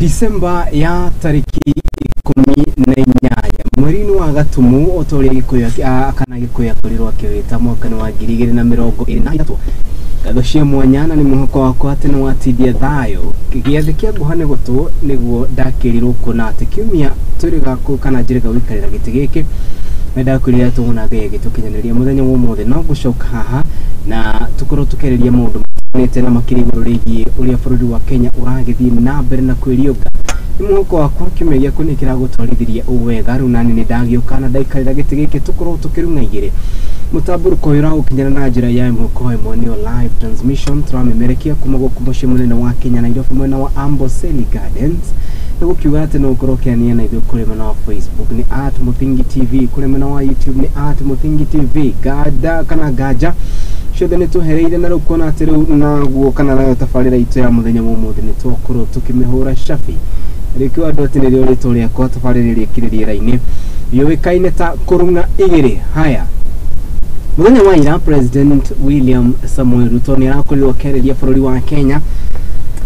December ya tariki 18 mweri-inĩ wa Gatumu o ta ũrĩa Gĩkũyũ kana Gĩkũyũ akorirwo akĩwĩta mwaka-inĩ wa 2023. Ngatho cia mwanya na nĩ mwĩhoko wakwa atĩ nĩ watindia thayũ. Gĩathĩ kĩa nguha nĩ gũtũ nĩguo ndakĩrirwo kuona atĩ kiumia twĩrĩga kana njĩrĩga gũikarĩra gĩtĩ gĩkĩ na ndakwĩrire tũguna Ngai agĩtũkinyanĩria mũthenya wa ũmũthĩ no ngũcoka haha na tũkorwo tũkĩarĩria maũndũ matiganĩte na makĩria igũrũ rĩgiĩ ũrĩa bũrũri wa Kenya ũragĩthiĩ na mbere na kwĩriũnga. Nĩ mwĩhoko wakwa kiumia gĩaku nĩ kĩragũtwarithirie ũũ wega. Rĩu nani nĩ ndagĩũka na ndaikarĩra gĩtĩ gĩkĩ tũkorwo tũkĩrung'a igĩrĩ. Mũtambũrũko ũyũ ũragũkinyĩra na njĩra ya ĩmwe kwa ĩmwe nĩyo live transmission tũramemerekia kuma gũkũ mũciĩ mũnene wa Kenya Nairobi mwena wa Amboseli Gardens. Nĩ gũkiuga atĩ no ũkorwo ũkĩania na ithuĩ kũrĩ mwena wa Facebook nĩ @Muthingi TV, kũrĩ mwena wa YouTube nĩ @Muthingi TV. Gada kana ganja ciothe nĩ tũhereire na rĩu kuona atĩ rĩu naguo kana nayo tabarĩra itũ ya mũthenya wa ũmũthĩ nĩ twakorwo tũkĩmĩhũra cabi. Rĩkiuga andũ atĩ nĩrĩo rĩtwa rĩakwa tabarĩra ĩrĩa ĩkĩrĩ rĩera-inĩ yũĩkaine ta kũrung'a igĩrĩ. Haya, mũthenya wa ira President William Samoei Ruto nĩ arakorirwo akĩarĩria bũrũri wa Kenya,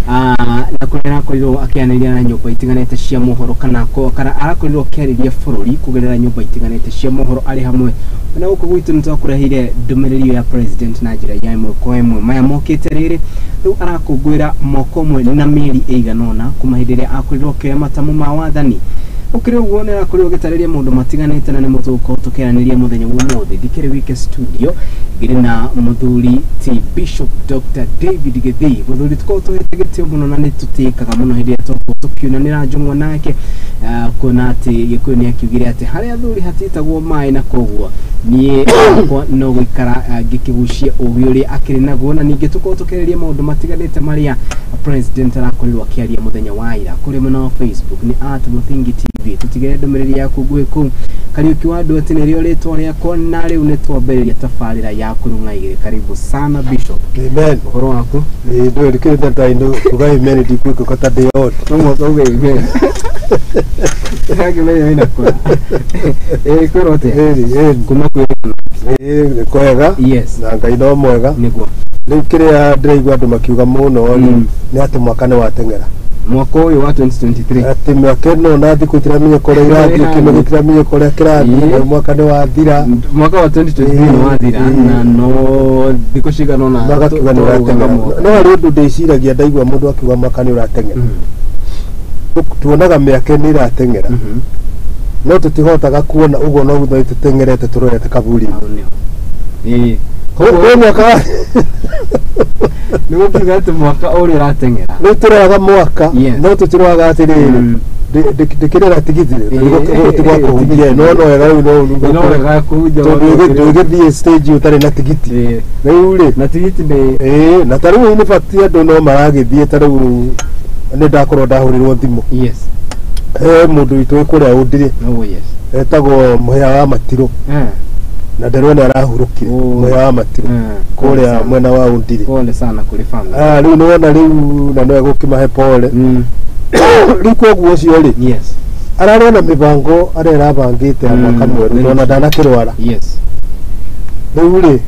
na kũrĩa arakorirwo akĩanĩria na nyũmba itiganĩte cia mohoro kana kana arakorirwo akĩarĩria bũrũri kũgerera nyũmba itiganĩte cia mohoro arĩ hamwe na gũkũ gwitũ. Nĩ twakũreheire ndũmĩrĩri ĩyo ya president na njĩra ya ĩmwe kwa ĩmwe. Maya mokĩte rĩrĩ rĩu arakũngũĩra mwaka ũmwe na mĩeri ĩigana ũna kuma hĩndĩ ĩrĩa akorirwo akĩoya matamu ma wathani. Ũkĩrĩ ũguo nĩ arakorirwo agĩtarĩria maũndũ matiganĩte na nĩmo tũgũkorwo tũkĩaranĩria mũthenya wa ũmũthĩ. Ndikĩrĩ wike studio, ngĩrĩ na mũthuri ti Bishop Dr. David Gĩthii, mũthuri tũkorwo tũhete gĩtĩo mũno na nĩ tũtĩĩkaga mũno hĩndĩ ĩrĩa twakorwo tũkiunanĩra njũng'wa nake, kuona atĩ Gĩkũyũ nĩ akiugire atĩ harĩa athuri hatitagwo maĩ, na koguo niĩ akwa no gũikara ngĩkĩgucia ũgĩ ũrĩa akĩrĩ naguo. Na ningĩ tũkorwo tũkĩarĩria maũndũ matiganĩte marĩa president arakorirwo akĩaria mũthenya wa ira. Kũrĩ mwena wa Facebook nĩ @Muthingi TV, tũtigĩre ndũmĩrĩri yaku nguhĩ kũu. Kariũki wa andũ atĩ nĩrĩo rĩtwa rĩakwa, na rĩu nĩ twambĩrĩria tabarĩra ya kũrung'a igĩrĩ. Karibu sana, Bishop. Amen. Ũhoro waku? Ĩ ndũĩ ndĩkĩrĩte ndainũ kuga amen ndikwĩka ta ndĩ old. No mũhaka uge amen, akĩmenya wĩna kũra ĩ kwĩrwo atĩa? Ĩni ĩni. Kuma kwĩ Ĩ nĩ kwega. Na Ngai no mwega. Rĩu kĩrĩa ndĩraigua andũ makiuga mũno rĩ nĩ atĩ mwaka nĩ wateng'era. Mwaka ũyũ wa 2023. Atĩ mĩaka ĩno na thikũ itiramenya kũrĩa irathiĩ, kĩmwe gĩtiramenya kũrĩa kĩrathiĩ. Na mwaka nĩ wathira. Mwaka wa 2023 nĩ wathira na no thikũ cigana ũna magakiuga nĩ tũraugaga ũrateng'era. mwaka. No harĩ ũndũ ndĩciragia ndaigua mũndũ akiuga mwaka nĩ ũrateng'era. Tuonaga mĩaka nĩ ĩrateng'era no tũtihotaga kuona ũguo no gũthiĩ tũteng'erete tũrorete kaburi. Hau nĩho. Ĩĩ. Kwĩ mwaka Nĩ gũkiuga atĩ mwaka ũrĩa ũrateng'era. Rĩu tũroraga mwaka no tũtiroraga atĩrĩrĩ ndĩkĩrĩra tigiti gũkũ ti gwa kũhunjia no wega rĩu no No wega kũhunjia. Tondũ ndũgĩthiĩ stage ũtarĩ na tigiti rĩu rĩ. Na tigiti nĩ Ĩĩ, na ta rĩu nĩ bati andũ no maragĩthiĩ. Ta rĩu nĩ ndakorwo ndahũrĩrwo thimũ he mũndũ witũ wĩ kũrĩa ũndirĩ etagwo Mũhĩa wa Matirũ na ndĩrona arahurũkire. Mũhĩa wa Matirũ kũrĩa mwena wa ũndirĩ. Pole sana kũrĩ family. Ah, rĩu nĩwona rĩu na nĩwe gũkĩmahe pole. Rĩu koguo ũcio rĩ ararĩ na mĩbango arĩa arabangĩte ya mwaka mwerũ nona ndanakĩrwara. Rĩu rĩ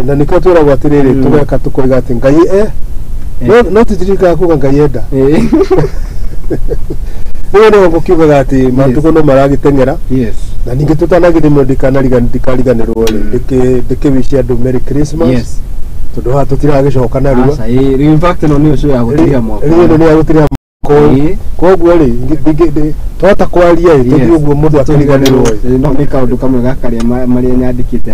na nĩkĩo twĩragwo atĩrĩrĩ tũgeka tũkoiga atĩ Ngai no tũtirikaga kuga Ngai enda. Rĩu nĩho ngũkiugaga atĩ matukũ no maragĩteng'era. Na ningĩ tũtanagĩthiĩ mũno ndikariganĩrwo rĩ ndĩkĩwicie andũ Merry Christmas tondũ haha tũtiragĩcoka narua. Aca, ĩĩ, rĩu in fact ĩno nĩyo show ya gũtiria mwaka. Rĩu ĩno nĩ ya gũtiria mwaka ũyũ. Koguo rĩ twahota kwaria ĩ tũthiĩ ũguo mũndũ akĩriganĩrwo ĩ. Ĩĩ, no nĩ kaũndũ kamwe ga karĩa marĩa nyandĩkĩte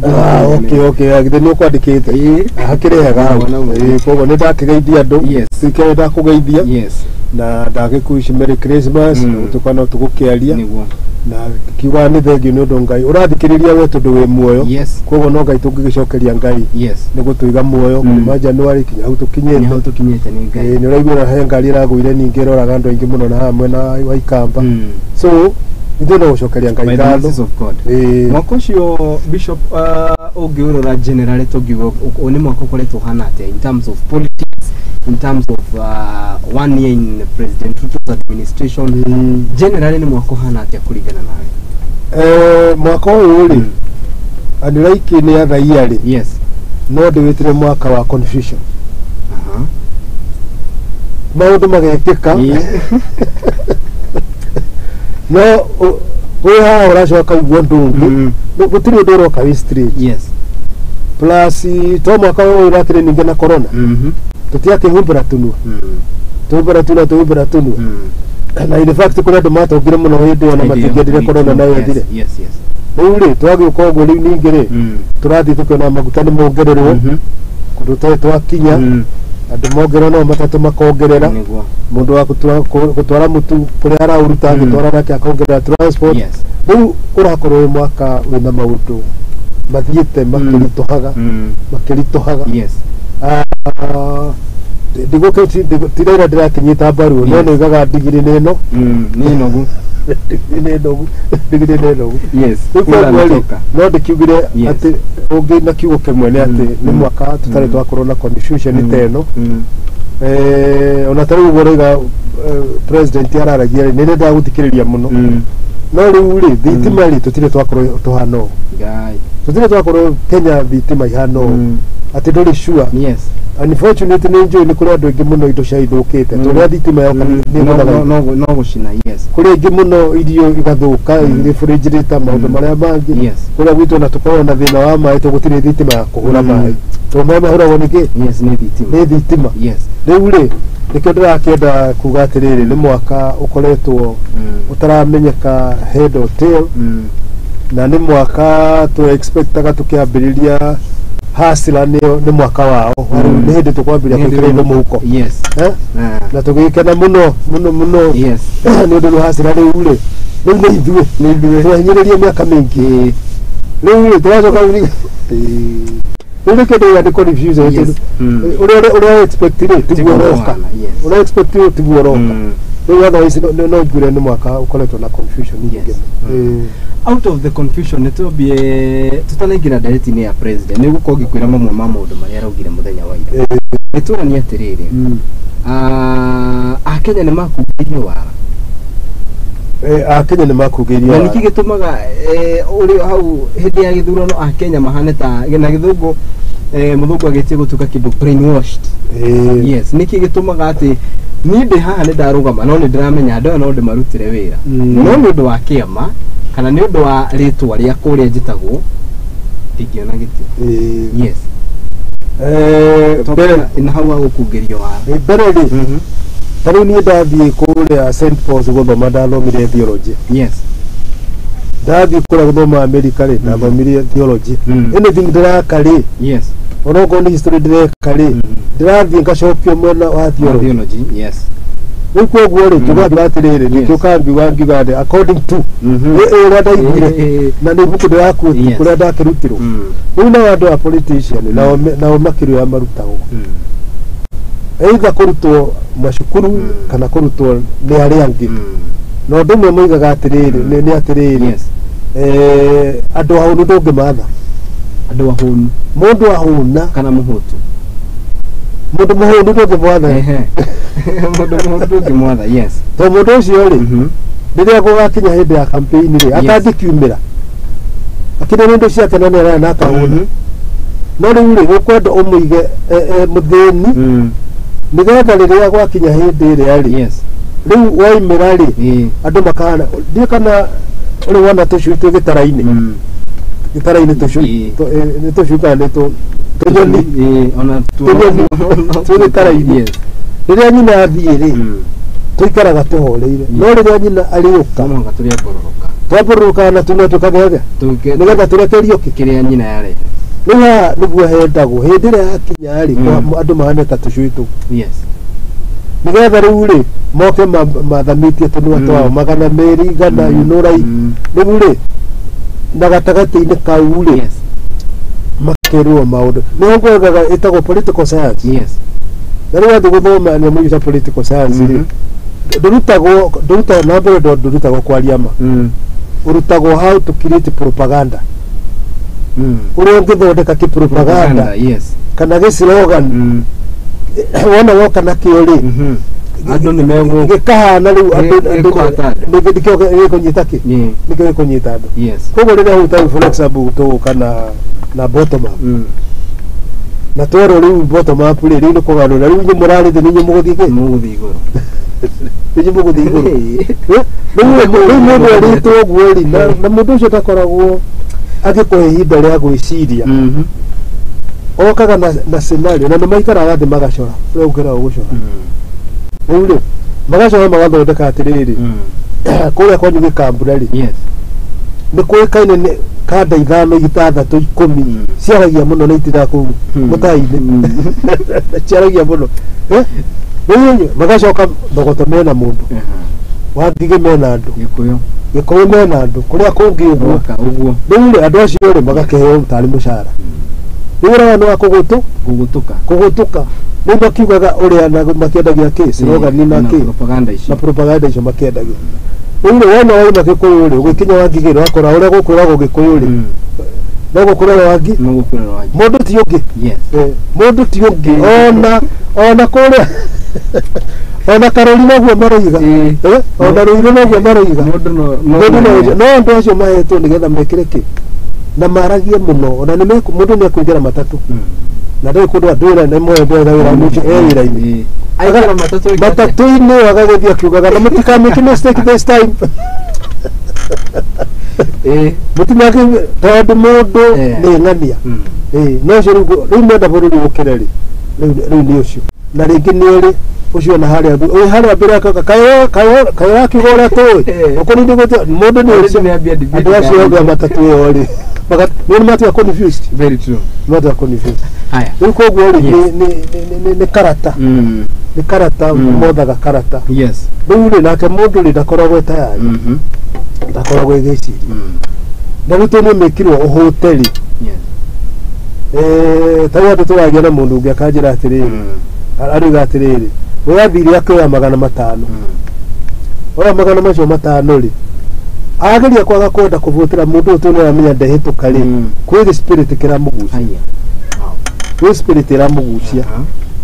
Ah, okay, githĩ nĩ ũkwandĩkĩte? Hakĩrĩ hega hau. Wona ũguo. Ĩĩ, koguo nĩ ndakĩgeithia andũ. Tikĩrĩ ndakũgeithia na ndagĩkũici Merry Christmas na gũtuĩka no tũgũkĩaria na kiugaga nĩ thengiũ nĩ ũndũ Ngai ũrathikĩrĩria we tondũ wĩ muoyo. Koguo no Ngai tũngĩgĩcokeria Ngai nĩ gũtũiga muoyo kuma January kinya hau Nĩ tũkinyĩte. Hau tũkinyĩte nĩ Ngai. Ĩĩ, nĩ ũraigua na he ngari ĩragũire ningĩ ĩroraga andũ aingĩ mũno na haha mwena wa Ikamba. So ithuĩ no gũcokeria Ngai By the ngatho. mercies of God. Ĩĩ. Mwaka ũcio, Bishop, ũngĩũrora generally tũngiuga nĩ mwaka ũkoretwo ũhana atĩa in terms of politics, in terms of one year in President Ruto's administration? Generally nĩ mwaka ũhana atĩa kũringana nawe? Mwaka ũyũ rĩ unlike nĩ athaia rĩ no ndĩwĩtire mwaka wa confusion. Maũndũ magekĩka. No wĩ haha ũracoka ũguo ũndũ ũngĩ. Gũtirĩ ũndũ ũroka wĩ straight. Yes. Plus to mwaka ũyũ ũrakĩrĩ ningĩ na corona. Tũtiakĩhumbĩra tũnua. Tũhumbĩra tũnua tũhumbĩra tũnua. Na in fact kũrĩ andũ matongire mũno hĩndĩ ĩyo na matingĩendire corona nayo ĩthire. Yes, yes. Rĩu rĩ twagĩũka ũguo rĩu ningĩ rĩ tũrathiĩ tũkĩona maguta nĩ mongererwo kũndũ tũtarĩ twakinya. Andũ mongerera no matatũ makongerera. Mũndũ wa gũtwara mũtu kũrĩa araũruta agĩtwara nake akongerera transport. Rĩu ũrakorwo wĩ mwaka wĩna maũndũ mathiĩte makĩritũhaga makĩritũhaga. Yes. Tiraira ndĩrakinyĩta mbaru no nĩugaga ndigiri nĩ ĩno. Nĩ nogu. Ndigiri nĩ nogu. Ndigiri nĩ nogu. Yes. Rĩu koguo rĩ no ndĩkiugire atĩ ũngĩ na kiugo kĩmwe nĩ atĩ nĩ mwaka tũtarĩ twakorwo na constitution ta ĩno. Ona ta rĩu ũguo ũroiga president araragia rĩ nĩ nyendaga gũthikĩrĩria mũno. No rĩu rĩ thitima rĩ tũtirĩ twakorwo tũhana ũũ. Tũtirĩ twakorwo Kenya thitima ihana ũũ. Atĩ ndũrĩ sure. Yes. Unfortunately nĩ njũĩ nĩ kũrĩ andũ aingĩ mũno indo cia ithũkĩte. Tondũ thitima yoka nĩ ĩgũthaga. No gũcina. Yes. Kũrĩ aingĩ mũno irio igathũka irĩ fridge ta maũndũ marĩa mangĩ. Yes. Kũrĩa gwitũ ona tũkoragwo na thĩna wa maĩ tondũ gũtirĩ thitima ya kũhũra maĩ. Tondũ maĩ mahũragwo nĩ kĩ? Yes, nĩ thitima. Nĩ thitima. Yes. Rĩu rĩ nĩkĩo ndĩrakĩenda kuga atĩrĩrĩ nĩ mwaka ũkoretwo ũtaramenyeka head or tail. Na nĩ mwaka tũ expectaga tũkĩambĩrĩria hasira nĩ mwaka wao. Nĩ hĩndĩ tũkwambĩrĩria gwĩkĩra indo mũhuko. Yes. Na tũgĩkena mũno mũno mũno. Yes. Nĩ ũndũ hasira rĩu rĩ rĩu nĩ ithuĩ. Nĩ ithuĩ. Twahinyĩrĩria mĩaka mĩingĩ. Rĩu rĩ tũracoka rĩu nĩkĩo ndĩrauga nĩ confusion. Yes. Ũrĩa expect rĩ tiguo ũroka. Yes. Ũrĩa expect rĩ tiguo ũroka. Rĩu otherwise no ngwĩre nĩ mwaka ũkoretwo na confusion nyingĩ. Out of the confusion nĩ twambie tutanaingĩra ndeereti-inĩ ya president nĩ gũkorwo ngĩkwĩra mamwe ma maũndũ marĩa araugire mũthenya wa ira. Nĩ tũranie atĩrĩrĩ Akenya nĩ makungĩirio wara. Akenya nĩ makungĩirio wara. Na nĩkĩ gĩtũmaga ũrĩ hau hĩndĩ ya gĩthurano Akenya mahane ta na gĩthũngũ mũthũngũ agĩtie gũtuĩka kĩndũ brainwashed. Yes, nĩkĩ gĩtũmaga atĩ niĩ ndĩ haha nĩ ndarũgama no nĩ ndĩramenya andũ aya no ndĩmarutĩre wĩra. No nĩ ũndũ wa kĩama kana nĩ ũndũ wa rĩtwa rĩakwa ũrĩa njĩtagwo ndingĩona gĩtĩ. Yes. Na hau ha gũkungĩrio wara. Mbere rĩ ta rĩu niĩ ndathiĩ kũrĩa St Paul's gũthoma ndathomire theology. Yes. Ndathiĩ kũrĩa gũthoma America rĩ ndathomire theology. Anything ndĩraka rĩ. Yes. Onokorwo nĩ history ndĩreka rĩ ndĩrathiĩ ngacokio mwena wa theology. Yes. Rĩu koguo rĩ njugaga atĩrĩrĩ nĩkĩo ngiuga ngiuga according to ũrĩa ndaiguire na nĩ ibuku ndĩrakuĩte kũrĩa ndakĩrutirwo. Rĩu nao andũ a politician nao makĩrĩa marutagwo either kũrutwo macukuru kana kũrutwo nĩ arĩa angĩ. Na ũndũ ũmwe moigaga atĩrĩrĩ nĩ atĩrĩrĩ andũ ahũnu ndũngĩmatha. Andũ ahũnu. Mũndũ ahũna kana mũhũtu. Mũndũ mũhũnu ndũngĩmwatha. Mũndũ mũhũtu ndũngĩmwatha. Yes. Tondũ mũndũ ũcio rĩ rĩrĩa gũgakinya hĩndĩ ya campaign rĩ atangĩkiumĩra akĩrĩ indo ciake na nĩ araya na akahũna. No rĩu rĩ ũkwenda ũmũige mũthĩni nĩgetha rĩrĩa gwakinya hĩndĩ ĩrĩa rĩ Yes. rĩu waimĩra rĩ andũ makahana ndiũ kana ũrĩ wona tũcui twĩ gĩtara-inĩ. Gĩtara-inĩ tũcui nĩ tũcui kana nĩ tũnyoni. Tũnyoni twĩ gĩtara-inĩ. Rĩrĩa nyina athiĩ rĩ tũikaraga tũhoreire. No rĩrĩa nyina arĩũka twambũrũrũkaga na tũnua tũkagega nĩgetha tũrekerio kĩ kĩrĩa nyina yarehe. Rĩu haha nĩguo hendagwo hĩndĩ ĩrĩa yakinya rĩ andũ mahane ta tũcui tũu. Yes. Nĩgetha rĩu rĩ moke mathamĩtie tũnua twao magana merĩ igana you know like rĩu rĩ na gatagatĩ-inĩ kau rĩ makerwo maũndũ nĩho ngwethaga ĩtagwo political science. Yes. Na rĩu wathiĩ gũthoma nyamũ icio cia political science rĩ ndũrutagwo na mbere ndũrutagwo kwaria ma. Ũrutagwo how to create propaganda. Ũrĩa ũngĩthondeka kĩ propaganda. Yes. Kana gĩ slogan. Wona woka nakĩo rĩ andũ nĩ megũ gĩkahana rĩu andũ nĩkĩo gĩkũnyita kĩ nĩkĩo gĩkũnyita andũ. Yes. Koguo rĩrĩa hau for example tũgũka na bottom up. Na twerwo rĩu bottom up rĩ, rĩu nĩ kũgarũra, rĩu inyuĩ mũrarĩ thĩ, nĩ inyuĩ mũgũthiĩ kĩ? Mũgũthiĩ igũrũ. Nĩ inyuĩ mũgũthiĩ igũrũ. Rĩu mũndũ erĩtwo ũguo rĩ, na mũndũ ũcio ndakoragwo agĩkũhe ihinda rĩa gwĩciria. Okaga na scenario, na nĩ maikaraga thĩ magacora ũrĩa ũkĩraga gũcora. Rĩu rĩ, magacora magathondeka atĩrĩrĩ, kũrĩa kwanyu gĩkambura rĩ, nĩ kũĩkaine nĩ kanda 5, 6, 10 ciaragia mũno na itindaga kũu mũtai-inĩ. Ciaragia mũno. Rĩu magacoka Thogoto mena mũndũ, Wangigĩ mena andũ, Gĩkũyũ mena andũ, kũrĩa kũngĩ ũguo. Rĩu rĩ, andũ acio rĩ magakĩheo tarĩ mũcara. Rĩu ũrĩa nĩ wa kũgũtũka. Kũgũtũka. Rĩu makiugaga ũrĩa na makĩendagia kĩ? Slogan na kĩ? Na propaganda icio makĩendagia. Rĩu rĩ, wona wauma Gĩkũyũ rĩ, ũgĩkinya Wangigĩ rĩ, wakora ũrĩa gũkwĩragwo Gĩkũyũ rĩ, no gũkwĩragwo Wangi. Mũndũ ti ũngĩ. Mũndũ ti ũngĩ. Ona kũrĩa ona Karũri noguo maroiga. Ona Rũirũ noguo maroiga. No andũ acio mahetwo nĩgetha mekĩre kĩ? Na maragie mũno. Ona nĩ mũndũ nĩ ekũingĩra matatũ. Na ndũĩ kũndũ andũ wĩra nĩ moe ndwetha wĩra mũcio e wĩra-inĩ. Matatũ-inĩ agagĩthiĩ akiugaga na mũtikamake mistake this time. Mũtimake tondũ mũndũ nĩ ng'ania. No ũcio rĩu mwenda bũrũri ũkĩre rĩ, rĩu nĩ ũcio. Na rĩngĩ nĩ ũrĩ ũcio na harĩa ũyũ harĩa mbere akaga kayo kayo ũrĩa tũĩ. Okorwo nĩ gũtĩ mũndũ nĩ ũcio. Andũ acio othe a matatũ ĩyo rĩ, nĩ matiga confused. Very true. Matiga confused. Haya. Rĩu koguo rĩ, nĩ karata. Nĩ karata, mothaga karata. Yes. Rĩu rĩ, nake mũndũ rĩ ndakoragwo tayari. Ndakoragwo ĩgĩciria. Na rĩu tondũ nĩmĩkirwo ũhũte rĩ. Ta rĩu andũ tũragia na mũndũ ũngĩ akanjĩra atĩrĩrĩ, arauga atĩrĩrĩ, we athire akĩoya 500. Oya 500 macio rĩ, ageria kwaga kwenda kũvũtĩra mũndũ ũyũ tondũ nĩaramenya ndehĩtũka rĩ, kwĩ spirit kĩramũgucia. Kwĩ spirit ĩramũgucia.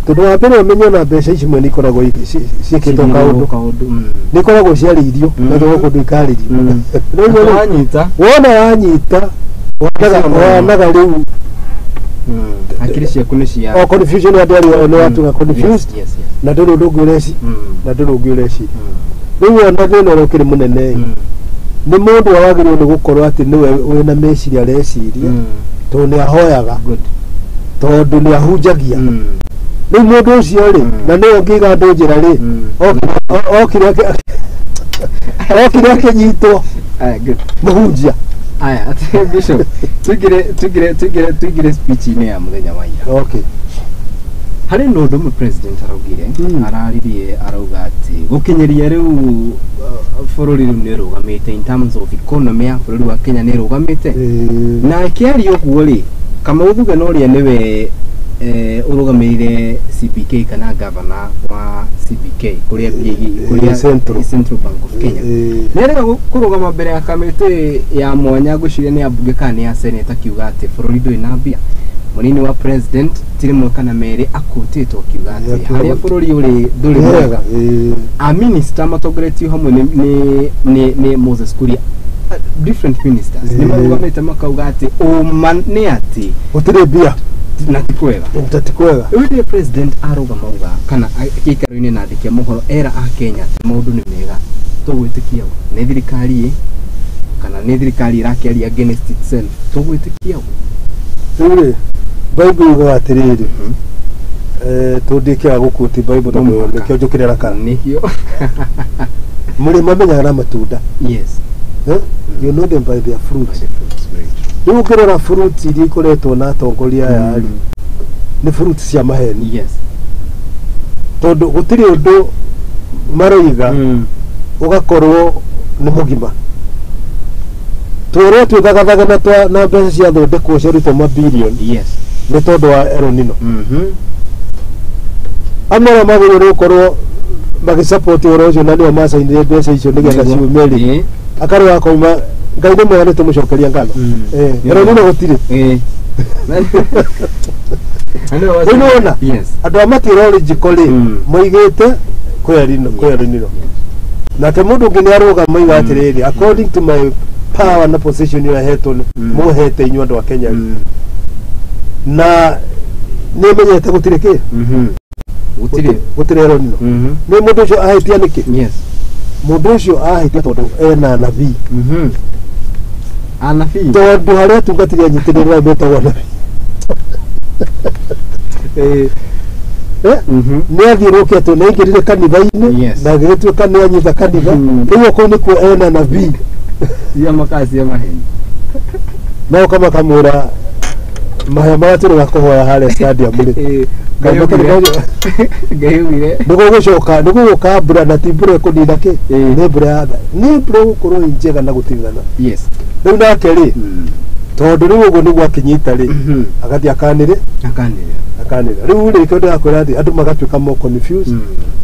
Tondũ wa mbere ũmenye ona mbeca ici imwe nĩ ikoragwo ciĩkĩtwo kaũndũ. Nĩ ikoragwo ciarĩirio, na tondũ kũndũ ikarĩrio. Wanyita. Wona wanyita, wonaga rĩu Akili ciaku nĩ cia o confusion andũ arĩa nĩ watuga confused. Na ndũrĩ ũndũ ũngĩ ũreci, na ndũrĩ ũngĩ ũreciria. Rĩu ona thĩna ũrĩa ũkĩrĩ mũnene nĩ mũndũ wagĩrĩirwo nĩ gũkorwo atĩ nĩwe wĩna meciria areciria, tondũ nĩ ahoyaga, tondũ nĩ ahunjagia. Rĩu mũndũ ũcio rĩ, na nĩwe ũngĩiga andũ njĩra rĩ, okire akĩnyitwo mũhunjia. Aya, Bishop, tuingire speech-inĩ ya mũthenya wa ira. Okay. Harĩ na ũndũ ũmwe president araugire, araririe arauga atĩ gũkinyĩria rĩu bũrũri rĩu nĩ ũrũgamĩte in terms of economy ya bũrũri wa Kenya nĩ ĩrũgamĩte. Na akĩaria ũguo rĩ, Kamau Thuge na ũrĩa nĩwe ũrũgamĩrĩire CBK kana governor wa CBK kũrĩa kũrĩa Central Bank of Kenya. Nĩarega kũrũgama mbere ya kamĩtĩ ya mwanya ngwĩciria nĩ ya mbunge kana nĩ ya senate akiuga atĩ bũrũri ndũrĩ na mbia. Mũnini wa president ti rĩmwe kana merĩ akũtĩtwo akiuga atĩ harĩa bũrũri ũrĩ ndũrĩ mwega. A minister matongoretio hamwe nĩ Moses Kuria, different ministers nĩ marũgamĩte makauga atĩ ũma nĩ atĩ gũtirĩ mbia na ti kwega. Ti kwega. Rĩu president arũgama auga kana gĩikaro-inĩ na andĩki a mohoro era a Kenya atĩ maũndũ nĩ mega, tũgwĩtĩkia ũ? Nĩ thirikari ĩ kana nĩ thirikari ĩrakĩaria against itself, tũgwĩtĩkia ũ? Rĩu rĩ, Bible yugaga atĩrĩrĩ, tũndĩkĩaga gũkũti Bible tondũ nĩkĩo njũkĩre rakara. Nĩkĩo. Mũrĩ mamenyaga na matunda. Yes. You know them by their fruits. Rĩu ũngĩrora fruits iria ikoretwo na atongoria aya rĩ, nĩ fruits cia maheni. Yes. Tondũ gũtirĩ ũndũ maroiga ũgakorwo nĩ mũgima. Twerwo twĩthagathaga na mbeca ciathondekwo ciarutwo mabilioni. Yes. Nĩ tondũ wa El Nino. Amwe arĩa magĩrĩirwo nĩ gũkorwo magĩsupport ũhoro ũcio na nĩo macainire mbeca icio nĩgetha ciume rĩ, akarũa akoima Ngai nĩ mwega nĩ tũmũcokeria ngano. El Nino gũtirĩ. Rĩu nĩwona andũ a meteorological rĩ moigĩte kwĩ El Nino. Nake mũndũ ũngĩ nĩ arũgama oiga atĩrĩrĩ, according to my power na position ĩrĩa hetwo mũhete inyuĩ andũ a Kenya rĩ, na Nĩ menyete gũtirĩ kĩ? Gũtirĩ El Nino. Nĩ mũndũ ũcio ahĩtia nĩkĩ? Yes. Mũndũ ũcio ahĩtia tondũ ena anabii. Anabii. Tondũ harĩa atungatĩri anyitĩrĩra metagwo anabii. Nĩ athiũrũrũkĩtwo nĩ aingĩrire kanitha-inĩ na agĩgĩtuĩka nĩ anyita kanitha. Rĩu kũu nĩkuo ena nabii. Cia makaa cia maheni. No kama kamwĩra mahaya marĩa tũrĩga kũhoya harĩa stadium rĩ. Ngai ugire. Nĩgũgũcoka nĩgũgũka mbura na ti mbura ĩkũnina kĩ? Nĩ mbura ya nĩ mbura ĩgũkorwo ĩ njega na gũtigana. Yes. Rĩu nake rĩ tondũ rĩu ũguo nĩguo akĩnyita rĩ agathiĩ akanĩrĩra. Akanĩrĩra. Rĩu rĩ kĩo ndĩrakwĩra atĩ andũ magatuĩka more confused.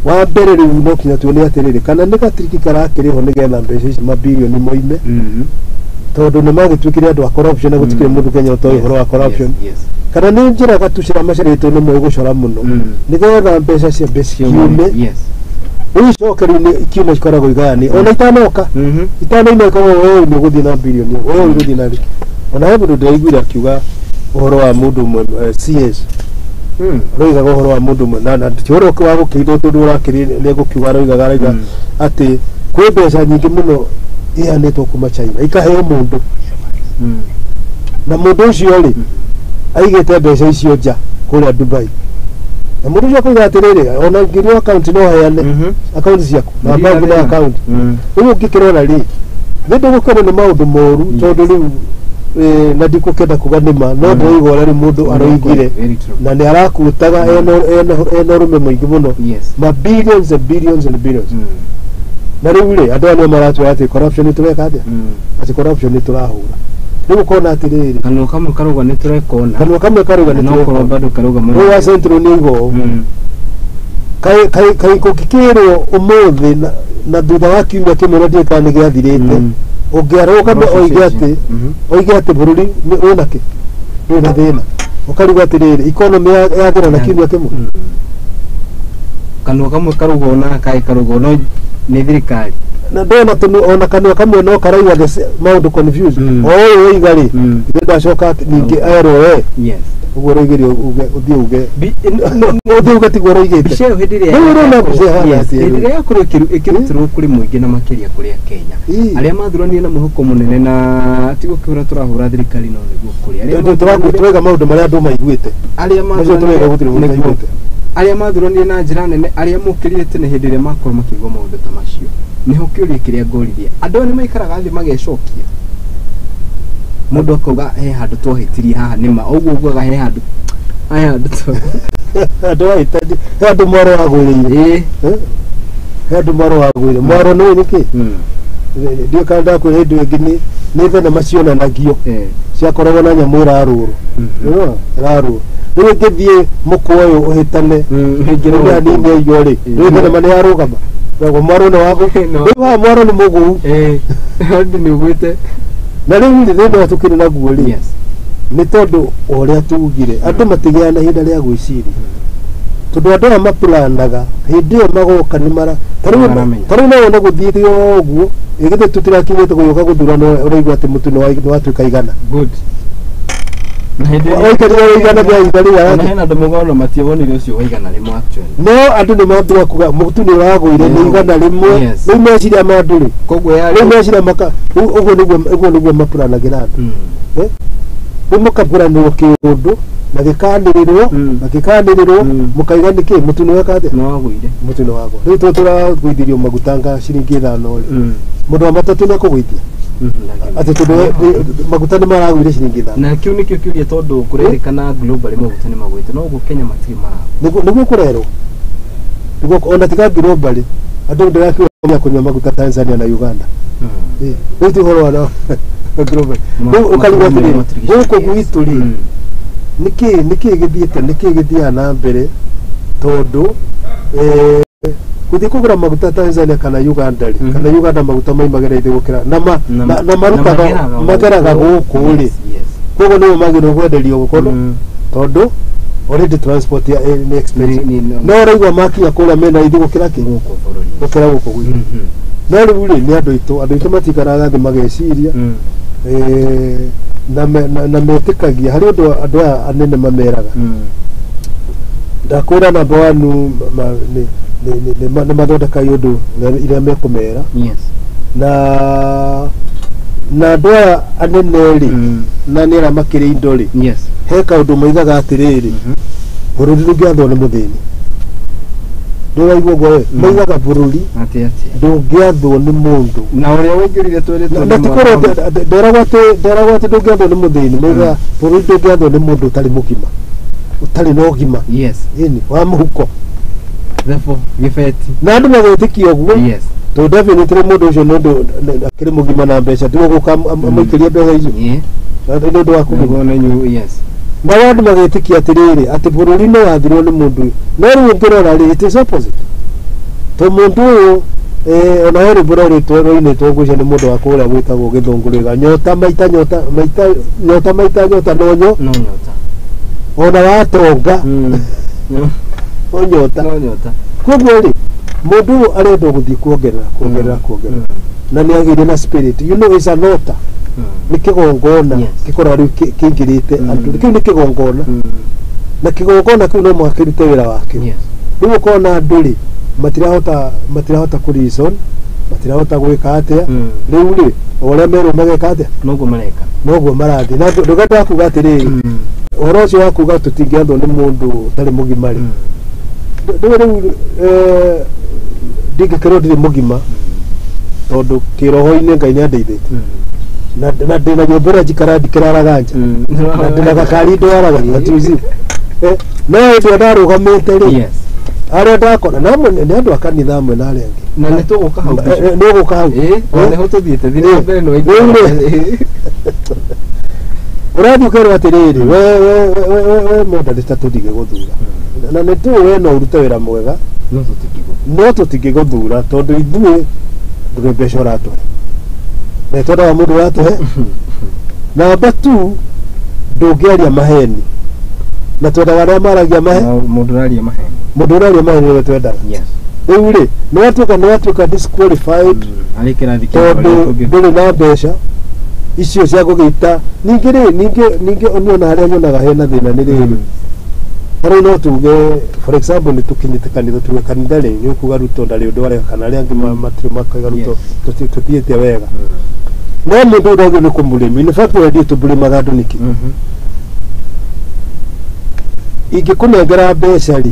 Wa mbere rĩu no kinya tuone atĩrĩrĩ kana nĩ gatiriki karakĩrĩho nĩgetha mbeca ici mabirioni moime. Tondũ nĩ magĩtuĩkire andũ a corruption na gũtikĩrĩ mũndũ Kenya ũtoĩ ũhoro wa corruption. Kana nĩ njĩra gatucĩra macarĩtwo nĩ moĩ gũcora mũno nĩgetha mbeca ciambe ciume. Rĩu icoke rĩu nĩ ikiuma cikoragwo igayani ona itanoka itanoima ikoragwo wewe nĩ ũgũthiĩ na birioni wewe ũgũthiĩ na rĩ. Ona he mũndũ ndĩraiguire akiuga ũhoro wa mũndũ ũmwe CS aroigaga ũhoro wa mũndũ ũmwe na ti ũhoro wa gũkĩirwo tondũ ũrakĩrĩ nĩ egũkiuga aroigaga arauga atĩ kwĩ mbeca nyingĩ mũno iheanĩtwo kuma China ikaheo mũndũ na mũndũ ũcio rĩ aigĩte mbeca icio nja kũrĩa Dubai na mũndũ ũcio akoiga atĩrĩrĩ ona ngĩrio account no heane account ciaku na bank na account rĩu ũngĩkĩrora rĩ nĩ ndũgũkĩona nĩ maũndũ moru tondũ rĩu na ndikũkĩenda kuga nĩma no ndĩraigua ũrĩa rĩu mũndũ aroigire na nĩ arakutaga ena ũrũme mũingĩ mũno ma billions and billions and billions na rĩu rĩ andũ aya nĩo maratwĩra atĩ corruption nĩ tũreka atĩa atĩ corruption nĩ tũrahũra rĩu ũkona atĩrĩrĩ kanua kamwe karauga nĩ tũrekona kanua kamwe karauga nĩ tũrekona bado karauga rĩu wa Central nĩ oiga ũũ kaĩ kũngĩkĩrwo ũmũthĩ na thutha wa kiumia kĩmwe na ndiũĩ kana nĩ gĩathirĩte ũngĩarũgama oige atĩ bũrũri wĩna kĩ wĩna thĩna ũkarigwo atĩrĩrĩ economy yathira na kiumia kĩmwe kanua kamwe karauga ona kaĩ karauga no nĩ thirikari na ndona tunu ona kanua kamwe no karauga maũndũ confused o ũyũ oiga rĩ ithe ndacoka ningĩ erwo we yes ũguo ũroigire ũthiĩ uge ũthiĩ uge tiguo ũroigĩte mbica ĩyo hĩndĩ ĩrĩa hĩndĩ ĩrĩa yakorwo ĩkĩrutĩrwo kũrĩ mũingĩ na makĩria kũrĩ a Kenya arĩa mathuranire na mwĩhoko mũnene na ti gũkĩhũra tũrahũra thirikari no nĩguo kũrĩ arĩa tũraiga maũndũ marĩa andũ maiguĩte arĩa mathuranire arĩa mathuranire na njĩra nene arĩa mokĩrire tene hĩndĩ ĩrĩa makorwo makĩigua maũndũ ta macio nĩho kĩũria kĩrĩa ngũririe andũ aya nĩ maikaraga thĩ magecokia mũndũ akauga he handũ twahĩtirie haha nĩma ũguo ugaga he handũ aya andũ ahĩtani he andũ mwaro wagwĩrĩire he andũ mwaro wagwĩrĩire mwaro nĩ nĩkĩ ndiũĩ kana ndakwĩra hĩndĩ ĩngĩ nĩ thenema cionanagio ciakoragwo na nyamũ ĩrarũrwo ĩrarũrwo rĩu ĩngĩthiĩ mũkwa ũyũ ũhĩtane rĩu hanini aigua rĩ rĩu thenema nĩ yarũgama naguo mwaro nĩ wagũ rĩu haha mwaro nĩ mũgũu andũ nĩ ũgwĩte na rĩu rĩ thĩna ũrĩa tũkĩrĩ naguo rĩ nĩ tondũ ũrĩa tugire andũ matigĩaga na ihinda rĩa gwĩciria tondũ andũ aya maplanaga hĩndĩ ĩyo magoka nĩ mara ta rĩu no wone gũthiĩte o ũguo ĩgĩthĩ tũtirakinyĩte gũgĩũka gũthurana ũraigua atĩ mũtu nĩ watuĩka igana good waikarire igana rĩa ihinda rĩu na hena andũ maugaga ona matiawonire ũcio wa igana rĩmwe actually no andũ nĩ mambĩrĩria kuga mũtu nĩ ũragũire nĩ igana rĩmwe rĩu meciria ma andũ rĩ koguo rĩu meciria maka ũguo nĩguo mapuranagĩra andũ rĩu mũkapuranĩrwo kĩũndũ na gĩkanĩrĩrwo na gĩkanĩrĩrwo mũkaiga nĩkĩ mũtu nĩ weka atĩa nĩ wagũire mũtu nĩ wagũa rĩu tondũ tũragũithirio maguta nga ciringi 5 rĩ mũndũ wa matatũ nĩ ekũgũithia atĩ tondũ maguta nĩ maragũire ciringi 5 na kĩu nĩkĩo kĩũria tondũ kũrerĩkana globally maguta nĩ magũĩte no ũguo Kenya matirĩ maragũa nĩguo kũrerwo nĩguo ona tiga globally andũ ndĩrakiuga kũnyua maguta Tanzania na Uganda rĩu ti ũhoro wa globally rĩu ũkarigwo atĩrĩrĩ gũkũ gwitũ rĩ nĩkĩ gĩthiĩte nĩkĩ gĩthiaga na mbere tondũ gũthiĩ kũgũra maguta Tanzania kana Uganda rĩ kana Uganda maguta maimagĩra ithe gũkĩra na marutaga mageraga gũkũ rĩ koguo nĩo magĩrĩirwo kwenderio gũkũ tondũ already transport ya nĩ expensive no ũraigua makinya kũrĩa mena ithe gũkĩra kĩ gũkĩra gũkũ gwitũ no rĩu rĩ nĩ andũ aitũ matikaraga thĩ mageciria na metĩkagia harĩ ũndũ andũ aya anene mameraga Ndakwĩra namba wanu nĩ mathondeka iũndũ iria mekũmera. Yes. Na andũ aya anene rĩ, na nĩ arĩa makĩrĩ indo rĩ, Yes. he kaũndũ moigaga atĩrĩrĩ, bũrũri ndũngĩathwo nĩ mũthĩni. Ndũraigua ũguo we? Moigaga bũrũri ndũngĩathwo nĩ mũndũ. Na ũrĩa waingĩrire twĩrĩtwo Na ti kwĩrwo nderagwo atĩ ndũngĩathwo nĩ mũthĩni, moigaga bũrũri ndũngĩathwo nĩ mũndũ ũtarĩ mũgima, ũtarĩ na ũgima. Yes. Ĩni, wa mũhuko. Therefore, gĩbeti. Na andũ magetĩkia ũguo. Yes. Tondũ definitely mũndũ ũcio nĩ ũndũ akĩrĩ mũgima na mbeca, tiwe gũka amũikĩrie mbeca icio. Yeah. Na nĩ ũndũ wa kũgima. Nĩguo nĩ, yes. Na andũ magetĩkia atĩrĩrĩ, atĩ bũrũri no wathirwo nĩ mũndũ ũyũ. No rĩu ũngĩrora rĩ, it is opposite. To mũndũ ũyũ, ona he rwĩmbo rwarĩtwo rwainĩtwo ngwĩciria nĩ mũndũ wa kũrĩa gwĩtagwo Gĩthũngũ rwĩga, nyota maita nyota maita nyota maita nyota no nyo. No nyota. Ona watonga. No nyota. No nyota. Koguo rĩ, mũndũ ũyũ arenda gũthiĩ kuongerera, kuongerera, kuongerera. Na nĩ agĩire na spirit. You know, it's an altar. Nĩ kĩgongona gĩkoragwo rĩu kĩingĩrĩte andũ. Kĩu nĩ kĩgongona. Na kĩgongona kĩu no mũhaka kĩrute wĩra wakĩo. Rĩu ũkona andũ rĩ, matirahota kũ reason, matirahota gwĩka atĩa. Rĩu rĩ, o ũrĩa merwo mageka atĩa? Noguo mareka. Noguo marathiĩ. Na ndũgenda kuga atĩrĩrĩ, ũhoro ũcio wa kuga tũtingĩathwo nĩ mũndũ ũtarĩ mũgima rĩ, rĩu ndingĩkĩrwo ndirĩ mũgima, tondũ kĩroho-inĩ Ngai nĩandeithĩtie. Na ndĩna nyũmba ĩrĩa njikaraga ndikĩraraga nja. Na ndĩna gakari ndwaraga, matuzi. No hĩndĩ ĩrĩa ndarũgamĩte rĩ, Yes. arĩa ndakora, na amwe nĩ andũ a kanitha amwe na arĩa angĩ. Na nĩ tũgũka hau. Nĩ ũgũka hau. Ona nĩho tũthiĩte, thiĩ na mbere nĩ waingĩra. Rĩu rĩ, ũrathiĩ ũkerwo atĩrĩrĩ, we mũndũ ta tũtingĩgũthura. Na nĩ tũĩ we no ũrute wĩra mwega, No no tũtingĩgũthura tondũ ithuĩ ndũrĩ mbeca ũratũhe. Na twendaga mũndũ ũratũhe. Namba 2, ndũngĩaria maheni. Na twendaga arĩa maragia maheni. Mũndũ ũraria maheni. Mũndũ ũraria maheni nĩwe twendaga. Yes. Rĩu rĩ, nĩ watuĩka disqualified Harĩ kĩrathi kĩa tondũ ndũrĩ na mbeca icio cia kũgĩta. Ningĩ rĩ, ningĩ niona harĩa nyonaga hena thĩna nĩ rĩrĩ. Tarĩu no tuge, for example, nĩ tũkinyĩte kanitha, tuge kanitha rĩ, nĩ ũkuga Ruto ndarĩ ũndũ areka, kana arĩa angĩ matirĩ makauga Ruto tũthiĩte wega. No mũndũ ũrĩa ũngĩ nĩ kũmũrĩmi. In fact, we ndiĩ tũmũrĩmaga andũ nĩkĩ? Ingĩkũnengera mbeca rĩ,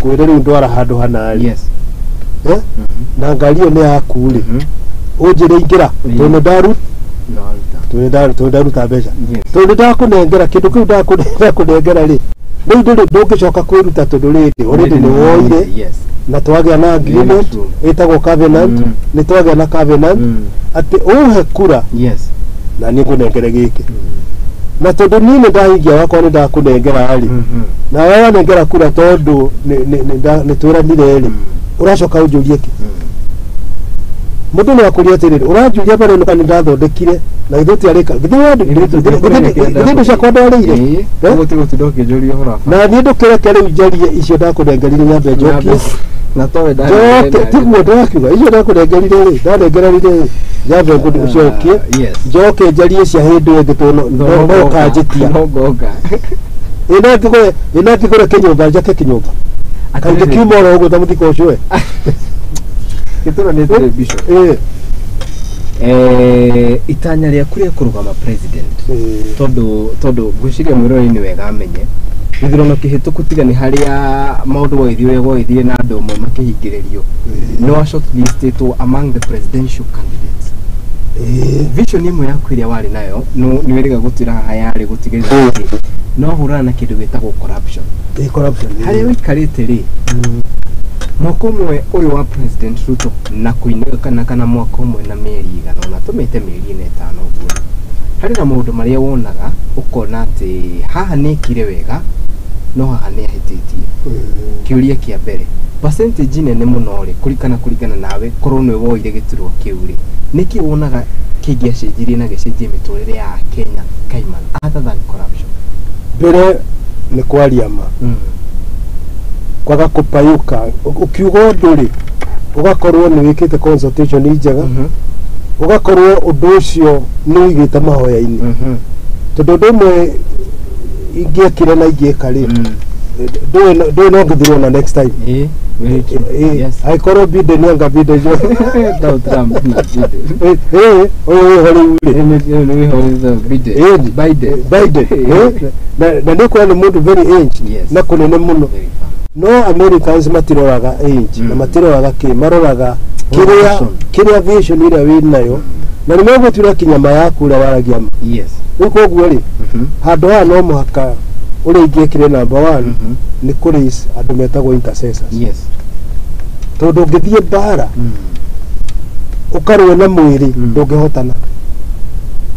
kwĩre rĩu ndwara handũ hana rĩ. Yes. Na ngari ĩyo nĩ yaku rĩ, ũnjĩre ingĩra, tondũ nĩ ndaruta. Tondũ ndaruta mbeca. Tondũ ndakũnengera kĩndũ kĩu ndakũnengera rĩ, rĩu ndũrĩ ndũngĩcoka kwĩruta tondũ rĩrĩ already nĩ woire. Na twagĩa na agreement ĩtagwo covenant, nĩ twagĩa na covenant atĩ ũhe kura. Yes. Na niĩ ngũnengere gĩkĩ. Na tondũ niĩ nĩ ndahingia wakwa nĩ ndakũnengera rĩ, na we wanengera kura tondũ nĩ twĩranire rĩ, ũracoka ũnjũrie kĩ? Mũndũ no akũrie atĩrĩrĩ, ũranjũria maneno kana nĩ ndathondekire na githĩ ũtiarĩka, githĩ indo ciakwa ndwarĩire? Na niĩ ndũkĩreke rĩu njarie icio ndakũnengerire nyambe njokie. Na towe njoke, tiguo ndakiuga, icio ndakũnengerire rĩ, ndanengererire rĩ, nyambe ngũcokie, njoke njarie cia hĩndĩ ĩngĩ tondũ no ũkanjĩtia. Ĩna ngĩgũre kĩnyũmba, njake kĩnyũmba. Kaingĩ kiuma oro ũguo ta mũthiko ũcio we. Gĩtũra nĩ television. Itanya rĩaku rĩa kũrũgama president, tondũ ngwĩciria mwĩroreri nĩ wega amenye gĩthurano kĩhĩtũku tiga nĩ harĩa maũndũ gwagĩthiĩ ũrĩa gwagĩthire na andũ amwe makĩhingĩrĩrio, nĩ wa shortlistĩtwo among the presidential candidates. Vision ĩmwe yaku ĩrĩa warĩ nayo nĩ wĩrĩga gũtwĩra haha yarĩ gũtigĩrĩra atĩ no hũrana na kĩndũ gĩtagwo corruption. Harĩa ũikarĩte rĩ, mwaka ũmwe ũyũ wa President Ruto na kũinũka kana mwaka ũmwe na mĩeri igana ũna, tũmĩte mĩeri ĩna ĩtano ũguo, harĩ na maũndũ marĩa wonaga ũkona atĩ haha nĩ ekire wega no haha nĩ ahĩtĩtie. Kĩũria kĩa mbere, percentage nene mũno rĩ, kũringana nawe korwo nĩwe woire gĩturwa kĩu rĩ, nĩkĩ wonaga kĩngĩacenjirie na gĩcenjie mĩtũrĩre ya Kenya kaimana other than corruption? Mbere nĩ kwaria ma, kwaga kũpayũka. Ũkiuga ũndũ rĩ, ũgakorwo nĩ wĩkĩte consultation njega, ũgakorwo ũndũ ũcio nĩ ũigĩte mahoya-inĩ. Tondũ ũndũ ũmwe ingĩekire na ingĩka rĩ, Ndũĩ no ngĩthirwo na next time. Very true. Yes. Angĩkorwo Biden anga Biden Donald Trump na Biden. Ũyũ wĩho rĩu rĩ. Biden. Biden. Biden. Na nĩ kuona nĩ mũndũ very age na kũnene mũno. No Americans matiroraga age na matiroraga kĩ, maroraga kĩrĩa vision ĩrĩa wĩnayo na nĩ megũtuĩra kinya yaku ũrĩa waragia ma. Yes. Rĩu koguo rĩ, handũ haha no mũhaka ũrĩa ingĩekire number 1 nĩ kũraise andũ metagwo intercessors. Yes. Tondũ ũngĩthiĩ mbara ũkarũe na mwĩrĩ ndũngĩhotana.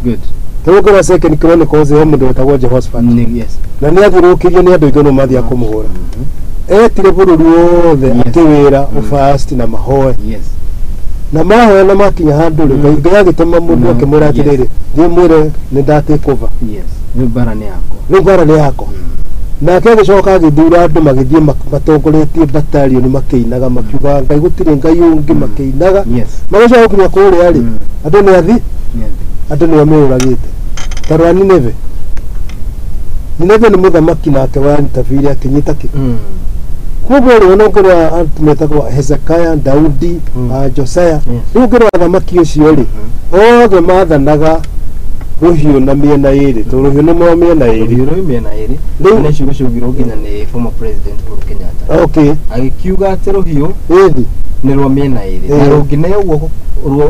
Good. Tondũ ũngĩrora Second Chronicles he mũndũ wetagwo Jehoshaphat. Yes. Na nĩ athiũrũrũkĩirio nĩ andũ aingĩ no mathiaga kũmũhũra. Etire bũrũri wothe akĩwĩra ũfast na mahoe. Yes. Na mahoya na makinya handũ rĩ, Ngai agĩtũma mũndũ akĩmwĩra atĩrĩrĩ, thiĩ mwĩre nĩ ndatake over. Yes. Rĩu mbara nĩ yakwa. Rĩu mbara nĩ yakwa. Nake agĩcoka agĩthura andũ magĩthiĩ matongoretie battalion makĩinaga makiugaga Ngai gũtirĩ Ngai ũngĩ makĩinaga. Yes. Magĩcoka gũkinya kũrĩa rĩ, andũ nĩ athi, andũ nĩo meyũragĩte. Ta rora Nineve. Nineve nĩ mũthamaki nake wa interfere akĩnyita kĩ. Koguo rĩ, ona ũngĩrora andũ metagwo Hezekiah, Daudi, Josiah. Rĩu ũngĩrora thamaki ũcio rĩ, othe mathanaga rũhiũ na mĩena ĩrĩ, tondũ rũhiũ nĩ rwa mĩena ĩrĩ. Rũhiũ rwĩ mĩena ĩrĩ. Rĩu na ciugo ciaugirwo nginya nĩ former president Uhuru Kenyatta. Okay. Agĩkiuga atĩ rũhiũ ĩthi nĩ rwa mĩena ĩrĩ. Na rũngĩneo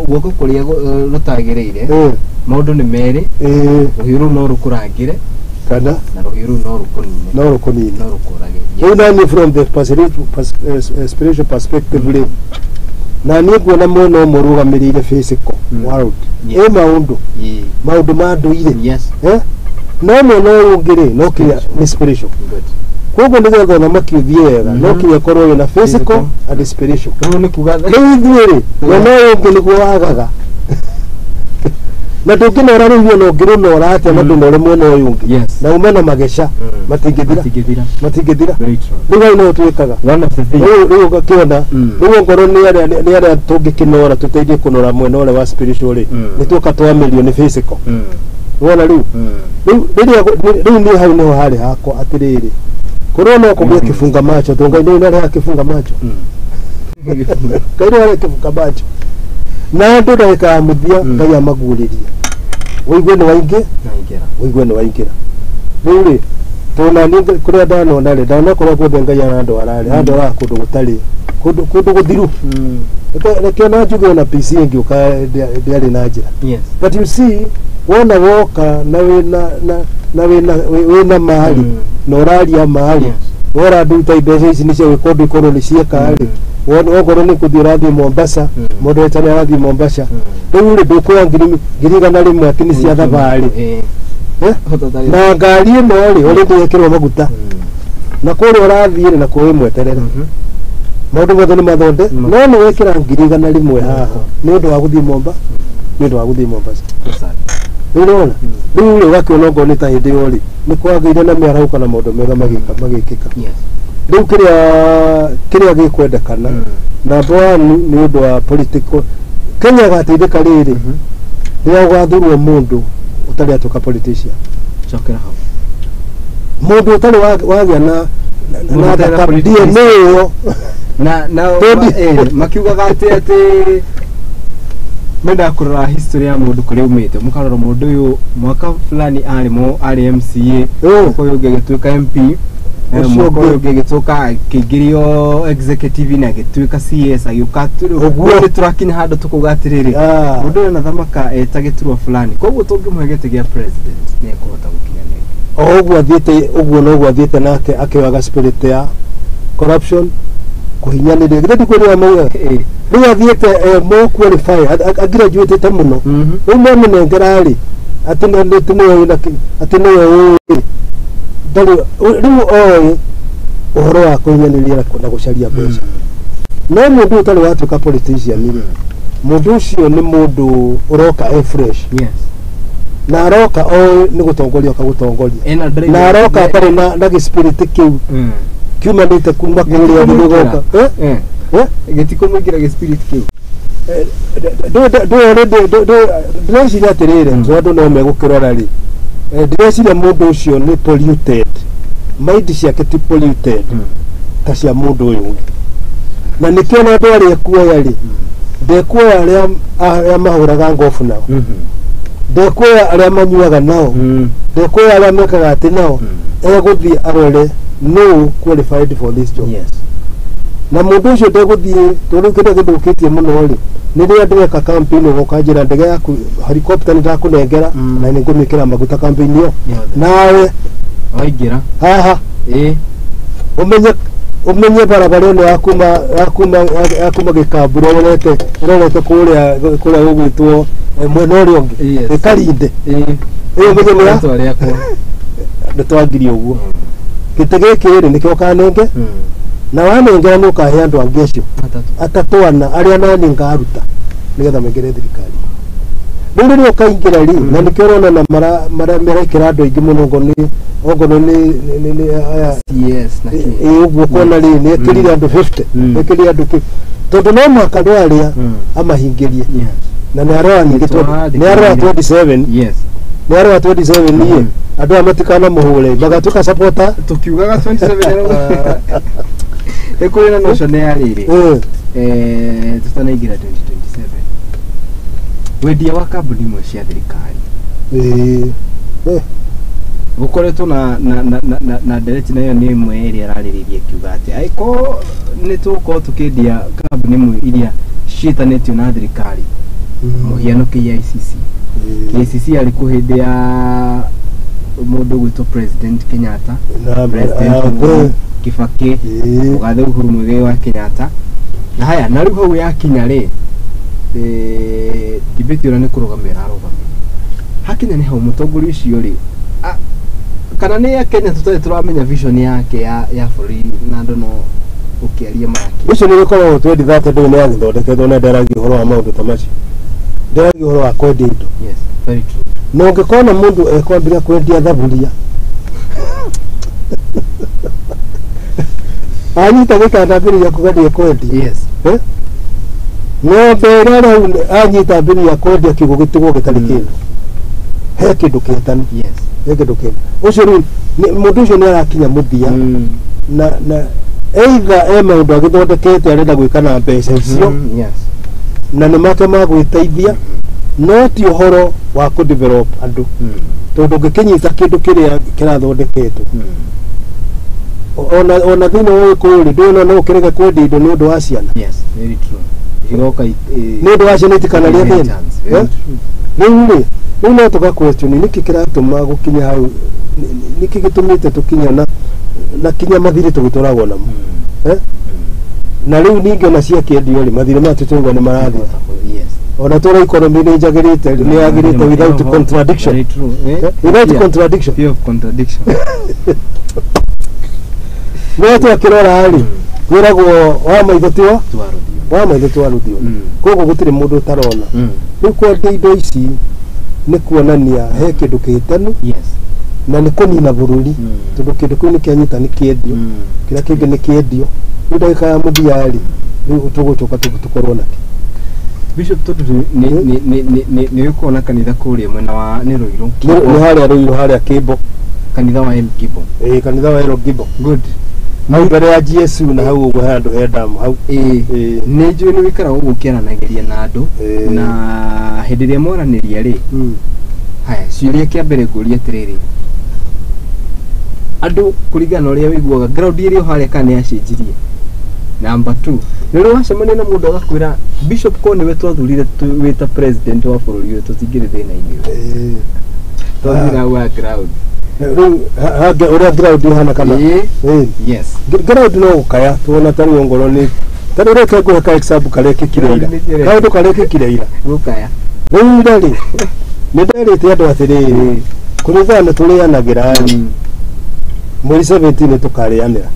guoko kũrĩa rũtagĩrĩire, maũndũ nĩ merĩ. Rũhiũ rũu no rũkũrangĩre kana na rũhiũ rũu no rũkũnine. No rũkũnine. No rũkũrage. Rĩu nani from the spiritual perspective rĩ, na niĩ nguona mwena ũmwe ũrũgamĩrĩire physical world. Ĩ maũndũ. Maũndũ ma ndũire. Yes. No mwena ũyũ ũngĩ rĩ, no kinya nĩ spiritual. Good. Koguo nĩgetha ũthamaki ũthiĩ wega, no kinya ũkorwo wĩna physical and spiritual. Rĩu nĩ kuga rĩu ithuĩ rĩ, mwena ũyũ ũngĩ nĩguo wagaga. Na ndũngĩnora rũhiũ na ũngĩrũnora atĩa na ndũnore mwena ũyũ ũngĩ. Na ume na mageca matingĩthira. Matingĩthira. Rĩu hau no twĩkaga. Rĩu ũgakĩona, rĩu ongorwo nĩ arĩa tũngĩkĩnora tũteithie kũnora mwena ũrĩa wa spiritual rĩ, nĩ tuoka twamĩrio nĩ physical. Wona rĩu? Rĩu rĩrĩa rĩu niĩ hau nĩho harĩ hakwa atĩrĩrĩ, korwo no kũgĩe kĩbunga macho, tondũ Ngai nĩ arĩa kĩbunga macho. Ngai nĩ arĩa kĩbunga macho. Na andũ ndagĩka ya mũthia Ngai amaguũrĩrie. Ũigue nĩ waingĩ, ũigue nĩ waingĩra. Rĩu rĩ, tondũ nani kũrĩa ndanona rĩ, ndanakorwo guothe Ngai arandwara rĩ, andwaraga kũndũ gũtarĩ, kũndũ gũthiru. Reke ona njuge ona PC ĩngĩũka ndĩarĩ na njĩra. Yes. But you see, wona woka na wĩna mari, na ũraria mari, wora nduta mbeca ici nĩ cia gwĩka ũndũ ikorwo nĩ cieka rĩ, okorwo nĩ kũthiĩ ũrathiĩ Mombasa, mũndũ wetane arathiĩ Mombasa. Rĩu rĩ, ndũkuoya 100,000 atĩ nĩ cia thabarĩ. Na ngari ĩno rĩ, already yekĩrwo maguta. Na kũrĩa ũrathiĩ rĩ, na kũrĩ mweterere. Maũndũ mothe nĩ mathonde, no nĩ wekĩra 100,000 haha nĩ ũndũ wa gũthiĩ Mombasa, nĩ ũndũ wa gũthiĩ Mombasa. Rĩu nĩwona? Rĩu rĩ, ũgakĩona okorwo nĩ ta hĩndĩ ĩyo rĩ, nĩ kwagĩire na mĩarahũka na maũndũ mega magĩkĩka. Rĩu kĩrĩa gĩkwendekana, number one nĩ ũndũ wa political. Kenya ĩgateithĩka rĩrĩ, rĩrĩa gũgathurwo mũndũ ũtarĩ atuĩka politician. Cokera hau. Mũndũ ũtarĩ wagĩa na DNA ĩyo. Na makiugaga atĩ mendaga kũrora history ya mũndũ kũrĩa umĩte, mũkarora mũndũ ũyũ mwaka fulani arĩ MCA, mwaka ũyũ ũngĩ agĩtuĩka MP, mwaka ũyũ ũngĩ agĩtuĩka akĩingĩrio executive na agĩtuĩka CS, agĩũka ũguo nĩ tũrakinya handũ tũkauga atĩrĩrĩ, mũndũ ũyũ anathamaka eta gĩturwa fulani, koguo tũngĩmũhe gĩtĩ gĩa president nĩ ekũhota gũkinyanĩria. O ũguo athiĩte ũguo noguo athiĩte nake akĩoyaga spirit ya corruption, kũhinyanĩrĩria. Githĩ ndikwĩrĩra maugaga? Rĩu athiĩte more qualified, agraduatĩte mũno. Rĩu mamũnengera rĩ, atĩ nĩwe ũĩ. Ndarĩ, rĩu oĩ ũhoro wa kũhinyanĩrĩria na gũcaria mbeca. No mũndũ ũtarĩ watuĩka politician rĩ, mũndũ ũcio nĩ mũndũ ũroka e fresh. Yes. Na aroka oĩ nĩ gũtongoria oka gũtongoria. Na aroka atarĩ na gĩspirit kĩu kiumanĩte kuma kũrĩa gĩgoka. Gĩtikũmũingĩra gĩspirit kĩu. Ndĩreciria atĩrĩrĩ, tondũ andũ no megũkĩrora rĩ, ndĩreciria mũndũ ũcio nĩ polluted. Mind ciake ti polluted ta cia mũndũ ũyũ ũngĩ. Na nĩkĩo na andũ arĩa ekuoya rĩ, ndekuoya arĩa mahũraga ngobu nao, ndekuoya arĩa manyuaga nao, ndekuoya arĩa mekaga atĩ nao, egũthiĩ arore no qualified for this job. Yes. Na mũndũ ũcio ndegũthiĩ, tondũ kĩrĩa gĩthũkĩtie mũno rĩ, nĩ rĩrĩa ndĩreka campaign ũgoka njĩra ndege yaku helicopter nĩ ndakũnengera na nĩ ngũmĩkĩra maguta campaign ĩyo, nawe waingĩra haha ũmenye barabara ĩno ya kuma Gĩkambura ũrorete kũrĩa gũgwĩtwo mwena ũrĩa ũngĩ ĩkarinde ĩyo ũmenye nĩ ya nĩ twangirie ũguo. Gĩtĩ gĩkĩ rĩ nĩkĩo ũkanenge, na wanengera nĩ ũkahe andũ angĩ acio atatũ ana arĩa nani ngaruta nĩgetha maingĩre thirikari. Rĩu rĩrĩa ũkaingĩra rĩ, na nĩkĩo ũrona na marekĩra andũ aingĩ mũno ogono nĩ aya CS na ĩ ũguo kuona rĩ nĩ ekĩrire andũ 50, ekĩrire andũ tondũ no mũhaka andũ arĩa amahingĩrie, na nĩ arora ningĩ tondũ nĩ arora 27. Yes. Nĩ arora 27 niĩ andũ aya matikanamũhũre magatuĩka supporter. Tukiugaga 27 nĩ kũrĩ na notion ya rĩrĩ, tutanaingĩra 2027, wendia wa kambuni imwe cia thirikari gũkoretwo na ndereti, nayo nĩ ĩmwe ĩrĩa ĩrarĩrĩria ĩkiuga atĩ angĩkorwo nĩ tũgũkorwo tũkĩendia kambuni imwe iria ciĩtanĩtio na thirikari, mũhiano KICC. KICC yarĩ kũ hĩndĩ ya mũndũ ũgwĩtwo President Kenyatta, President Kibaki, mũgathe Uhuru Muigai wa Kenyatta, na haya na rĩu hau yakinya rĩ, debate ĩrĩa nĩ kũrũgamia ĩrarũgamio, hakinya nĩ hau mũtongoria ũcio rĩ, kana nĩ Kenya tũtarĩ tũramenya vision yake ya bũrũri na andũ no ũkĩaria make. Ũcio nĩ gĩkoragwo 2030 ndũĩ nĩ yagĩthondeketwo na ndaragia ũhoro wa maũndũ ta macio, ndaragia ũhoro wa kwendia indo. Yes, very true. Na ũngĩkona mũndũ ekwambĩrĩria kwendia thaburia, anyita gĩkanda ambĩrĩria kũgeria kwendia. Yes. Ng'ombe ĩrĩa rĩu anyita ambĩrĩria kwendia kiugũ gĩtigwo gĩtarĩ kĩndũ, he kĩndũ kĩhetanu. Yes. He kĩndũ kĩndũ ũcio rĩu mũndũ ũcio nĩ arakinya mũthia, na either e maũndũ agĩthondekete arenda gwĩka na mbeca icio, Yes, na nĩ make ma gwĩteithia, no ti ũhoro wa kũ develop andũ, tondũ ũngĩkĩnyita kĩndũ kĩrĩa kĩrathondeketwo ona thĩinĩ wa Gĩkũyũ rĩ, ndũĩ no ũkĩrege kwendia indo nĩ ũndũ wa ciana. Yes, very true. Igoka nĩ ũndũ wa ciana itikanaria thĩna. Rĩu rĩ, rĩu no tũga question nĩkĩ kĩratũma gũkinya hau, nĩkĩ gĩtũmĩte tũkinya na kinya mathirĩ tũgĩtũragwo namo, na rĩu ningĩ ona ciakĩendio rĩ, mathirĩ maya tũtũigua nĩ marathiĩ. Yes. Ona tũra economy nĩ njagĩrĩte, nĩ yagĩrĩte without contradiction. Very true. Without contradiction. Fear of contradiction. No twakĩrora rĩ, kwĩragwo wa maitho tiwa wa maitho ti wa rũthiomi, koguo gũtirĩ mũndũ ũtarona. Rĩu kwendia indo ici nĩ kuonania he kĩndũ kĩhĩtanu, na nĩ kũnina bũrũri, tondũ kĩndũ kĩu nĩ kĩanyita nĩ kĩendio, kĩrĩa kĩngĩ nĩ kĩendio, rĩu ndagĩka ya mũthia rĩ, rĩu tũgũcoka tũkorwo nakĩ? Bishop, tondũ nĩ ũkorwo na kanitha kũrĩa mwena wa nĩ Ruiru? Nĩ harĩa Ruiru, harĩa Kĩmbo. Kanitha wa El Gibo. Ĩĩ, kanitha wa El Gibo. Good. Hau mbere ya GSU na hau ũguo he handũ he damu hau. Ĩĩ, nĩ njũĩ nĩ wĩikaraga ũguo ũkĩaranagĩria na andũ, na hĩndĩ ĩrĩa mwaranĩria rĩ, haya, ciũria kĩa mbere ngũria atĩrĩrĩ, andũ kũringana na ũrĩa wĩiguaga ground ĩrĩa harĩa kana nĩ yacenjirie? Number 2, nĩ ũrĩ wacemania na mũndũ agakwĩra, "Bishop, ko nĩwe twathurire wĩ ta president wa bũrũri ũyũ, tũtingĩrĩ thĩna-inĩ ũyũ"? Twathira wa ground. Rĩu ũrĩa ground ĩhana kana? Ĩĩ. Yes. Ground no gũkaya tuona ta rĩu ongorwo nĩ ta rĩu, reke ngũhe ka example karekĩkire ira, kaũndũ karekĩkire ira. Gũkaya. Rĩu ira rĩ, nĩ nderĩte andũ atĩrĩrĩ, kũringana nĩ tũrĩanagĩra rĩ, mweri 17 tũkarĩanĩra,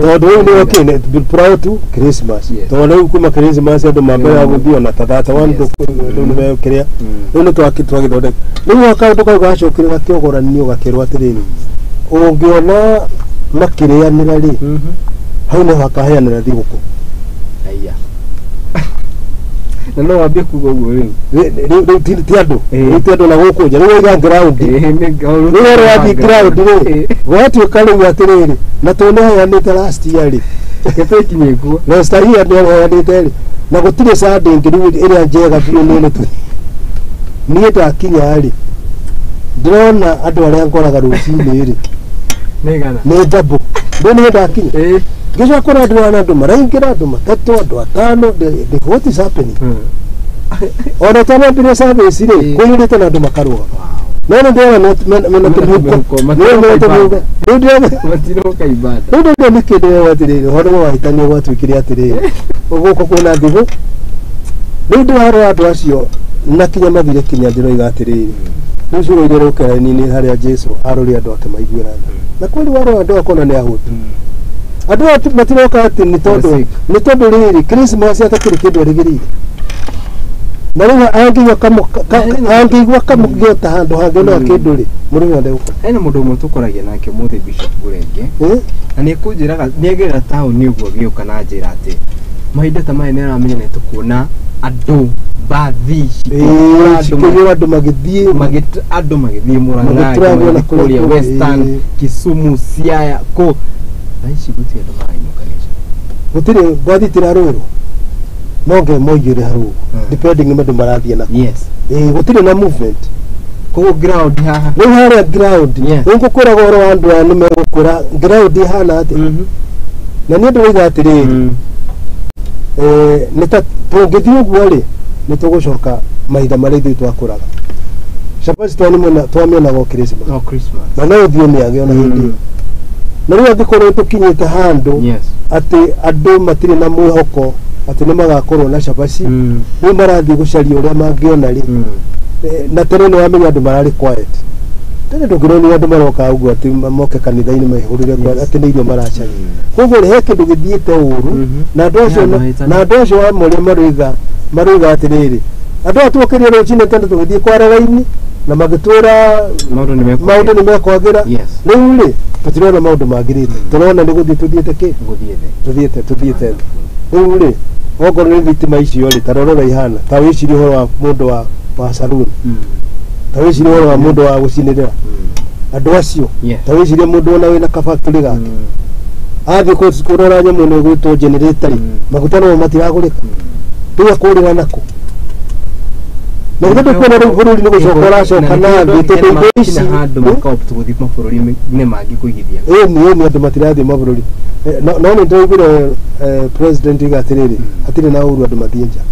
tondũ rĩu nĩ okay prior to Christmas, tondũ rĩu kuma Christmas andũ mambere gũthiĩ ona ta 31, rĩu nĩ kĩrĩa rĩu nĩ twagĩthondeka. Rĩu kaũndũ kau gacokire gakĩogoranio, gakĩrwo atĩrĩrĩ, ũngĩona makĩrĩanĩra rĩ, hau no hakaheanĩra thigũkũ. Aya. Na no wambie kuga ũguo rĩu. Rĩu ti andũ. Rĩu ti andũ na gũkũ nja. Rĩu waiga ground. Rĩu wathiĩ ground rĩ, gwatuĩka rĩu atĩrĩrĩ, na tũnĩheanĩte last year rĩ. Gĩtũkinyie kuo. Last year nĩheanĩte rĩ, na gũtirĩ Sunday ĩngĩ rĩu ĩrĩa njega biũ nĩ niĩ ndakinya rĩ, ndĩrona andũ arĩa ngoraga rũcinĩ rĩ, nĩ double. Rĩu nĩ ndakinya. Ngĩcoka kũrĩa ndĩrona andũ maraingĩra, andũ matatũ, andũ atano, what is happening? Ona twanambĩrĩria service rĩ, kũiyũrĩte na andũ makarũgama. No nĩ ndĩrona mena tũmĩhuko. Rĩu ndĩrona matiroka ibada. Rĩu ndĩrona nĩkĩ ndĩrona atĩrĩrĩ, ũhoro wa wahĩtania gwatuĩkire atĩrĩrĩ, gũkũ kwĩna thigũ. Rĩu ndĩrarora andũ acio na kinya mathire kinya ndĩroiga atĩrĩrĩ, rĩu ciugo iria rũke raini-inĩ harĩa Jesũ arorire andũ ake maiguĩra tha. Na kweli warora andũ akona nĩ ahũtu. Andũ aya matiroka atĩ nĩ tondũ rĩrĩ Christmas atakĩrĩ kĩndũ erĩgĩrĩire. Na rĩu angĩigua kamũgio ta handũ hangĩ no kĩndũ rĩ, mũrĩmi ndegũka. Hena mũndũ ũmwe tũkoragia nake ũmũthĩ Bishop Gũrenge. Na nĩekũnjĩraga nĩagera taũni ũguo agĩũka na njĩra atĩ mahinda ta maya nĩaramenya nĩ tũkuona andũ bathi cikĩiyũra andũ magĩthiĩ andũ magĩthiĩ Murang'a, kũrĩa Western, Kisumu, Siaya, kũ thaa ici gũtirĩ andũ marainũkanĩria. Gũtirĩ bathi itirarũĩrwo. No nge moigĩre hau ũguo depending nĩ andũ marathiĩ nako. Yes. Gũtirĩ na movement. Koguo ground haha. Rĩu harĩa ground. Rĩu ngũkwĩraga ũhoro wa andũ aya nĩ megũkwĩra ground ĩhana atĩa. Na niĩ ndĩroiga atĩrĩrĩ, nĩ ta tũngĩthiĩ ũguo rĩ, nĩ tũgũcoka mahinda marĩa ithuĩ twakũraga. Cabaci twamĩonaga o Christmas. O Christmas. Na no ũthiĩ ũmĩage ona hĩndĩ ĩyo. Na rĩu angĩkorwo tũkinyĩte handũ atĩ andũ matirĩ na mwĩhoko atĩ nĩ magakorwo na cabaci, rĩu marathiĩ gũcaria ũrĩa mangĩona rĩ, na tene nĩ wamenya andũ mararĩ quiet. Tene ndũngĩrona andũ maroka ũguo atĩ moke kanitha-inĩ maihũrĩre atĩ nĩ irio maracaria. Koguo rĩ, he kĩndũ gĩthiĩte ũru, na andũ acio amoria maroiga atĩrĩrĩ, andũ aya tuokĩrire rũcinĩ tene tũgĩthiĩ kwara raini na magĩtwĩra maũndũ nĩ mekwagĩra. Rĩu rĩ, tũtirona maũndũ magĩrĩte, tũrona nĩ gũthiĩ tũthiĩte kĩ? Tũthiĩte. Rĩu rĩ, okorwo nĩ thitima icio rĩ, ta rora ihana, ta wĩcirie ũhoro wa mũndũ wa saloon, ta wĩcirie ũhoro wa mũndũ wa gũcinĩrĩra andũ acio, ta wĩcirie mũndũ ona wĩna kabactory gake athiĩ kũrora nyamũ ĩno ĩgwĩtwo generator rĩ, maguta namo matiragũrĩka, rĩu akũrĩra nakũ? Na githĩ ndũkuona rĩu bũrũri nĩ gũcoka ũracoka na thĩ, tondũ indo ici handũ makaopt gũthiĩ mabũrũri-inĩ mangĩ kũigithia. Ĩni andũ matirathiĩ mabũrũri. No nĩ ndĩraiguire president oiga atĩrĩrĩ, hatirĩ na ũru andũ mathiĩ nja.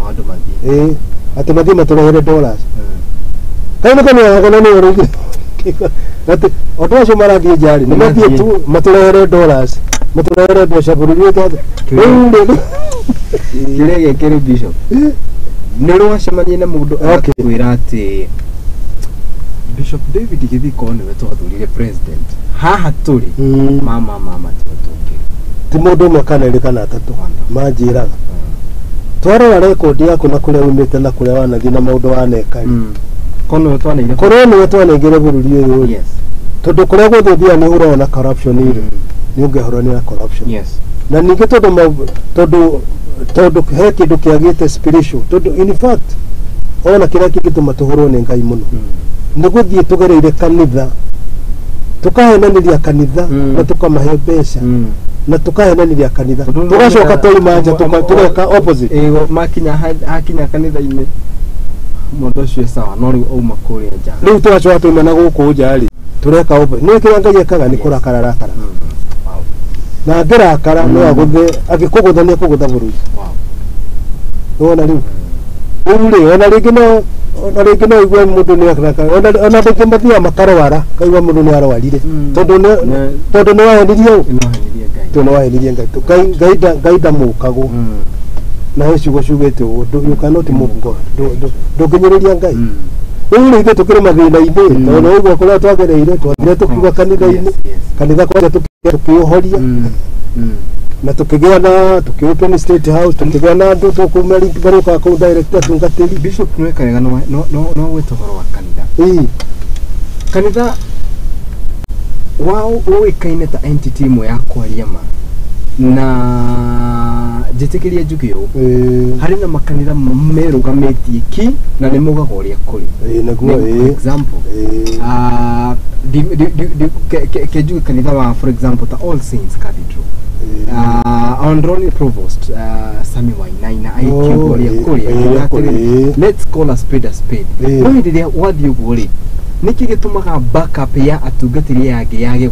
Andũ mathiĩ. Atĩ mathiĩ matũrehere dollars. Kaĩ nĩ kanua gakwa nĩ ũraugire atĩ andũ acio marathiĩ nja rĩ, nĩ mathiĩ tu matũrehere dollars, matũrehere mbeca bũrũri ũyũ twathe. Rĩu rĩ, kĩrĩa gĩkĩ rĩ Bishop, nĩ ũrĩ wacemania na mũndũ agakwĩra atĩ Bishop David Githiko nĩwe twathurire president haha tũrĩ, mama tiwe tũngĩ. Ti mũndũ ũmwe kana erĩ kana atatũ manjĩraga. Twarora rekondi yaku na kũrĩa umĩte na kũrĩa wanathiĩ na maũndũ waneka rĩ, korwo nĩwe twanengire bũrũri ũyũ rĩ, tondũ kũrĩa guothe ũthiaga nĩ ũhũragwo na corruption rĩ, nĩ ũngĩahũranire na corruption. Na ningĩ tondũ he kĩndũ kĩagĩte spiritual, tondũ in fact ona kĩrĩa kĩngĩtũma tũhũrwo nĩ Ngai mũno nĩ gũthiĩ tũgereire kanitha, tũkahenanĩria kanitha na tũkamahe mbeca na tũkahenanĩria kanitha, tũgacoka twauma nja tũgeka opposite. Makinya hakinya kanitha-inĩ mũndũ ũcio sawa, no rĩu auma kũrĩa nja. Rĩu tũgacoka twauma na gũkũ nja rĩ, tũreka opposite. Nĩ kĩrĩa Ngai ekaga nĩ kũrakara arakara. Na angĩrakara no agũthe, angĩkũgũtha nĩ ekũgũtha bũrũri. Nĩwona rĩu? Rĩu rĩ, ona rĩngĩ no igue mũndũ nĩ arakara, ona rĩngĩ mathiaga makarwara, kaigua mũndũ nĩ arwarire. Tondũ nĩ wahenirie ũ? Tondũ nĩ wahenirie Ngai. Ngai ndamũkagwo. Na he ciugo ciugĩte ũũ, you cannot move God. Ndũngĩnyũrũria Ngai. Rĩu rĩ, ithuĩ tũkĩrĩ mathĩna-inĩ, tondũ no ũguo kũrĩa twagereire, twathire tũkiuga kanitha-inĩ, kanitha kwanja tũkĩũhoria, na tũkĩgĩa na tũkĩ open state house, tũkĩgĩa na andũ tũkũmarũkaga kũu direct atungatĩri. Bishop nĩ weka wega no gwĩta ũhoro wa kanitha. Kanitha wao ũĩkaine ta entity ĩmwe ya kwaria ma. Na njĩtĩkĩrie njuge ũũ, harĩ na makanitha merũgamĩtie ki na nĩ maugaga ũrĩa kũrĩ. Nĩguo. For example, ke njuge kanitha wa, for example, ta All Saints Cathedral, Honorary Provost Sami Wainaina aikiuga ũrĩa kũrĩ, let's call a spade a spade. No hĩndĩ ĩrĩa wathiĩ ũguo rĩ, nĩkĩ gĩtũmaga backup ya atungatĩri aya angĩ yage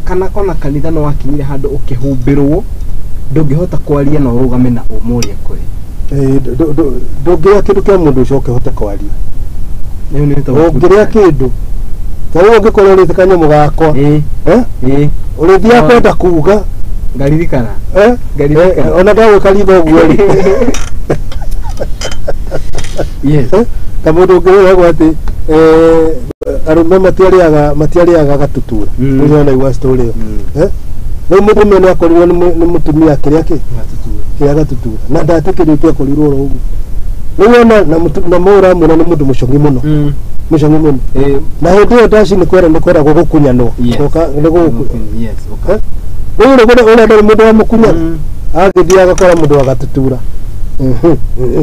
kana ona kanitha no wakinyire handũ ũkĩhumbĩrwo, ndũngĩhota kwaria na ũrũgame na ũma ũrĩa kũrĩ? Ndũngĩrĩa kĩndũ kĩa mũndũ ũcoke ũhote kwaria. Ũngĩrĩa kĩndũ ta rĩu, ũngĩkorwo ũrĩte kanyamũ gakwa, ũrĩthiaga kwenda kuga ngaririkana. Ngaririkana. Ona ndagwĩka ritho ũguo rĩ. Yes. Ta mũndũ ũngĩ wĩragwo atĩ arũme matiarĩaga gatutura. Ũcio naigua story ĩyo. Rĩu mũndũ nĩ akorirwo nĩ mũtumia akĩrĩa kĩ kĩrĩa gatutura, na ndatĩkĩrĩte, akorirwo oro ũguo. Rĩu ona na mũramwĩra nĩ mũndũ mũcong'i mũno, mũcong'i mũno. Na hĩndĩ ĩyo ndaci nĩ kwera nĩ kweragwo gũkunyanwo. Rĩu ũrĩa ndarĩ mũndũ wa mũkunyana, agĩthiĩ agakora mũndũ wa gatutura,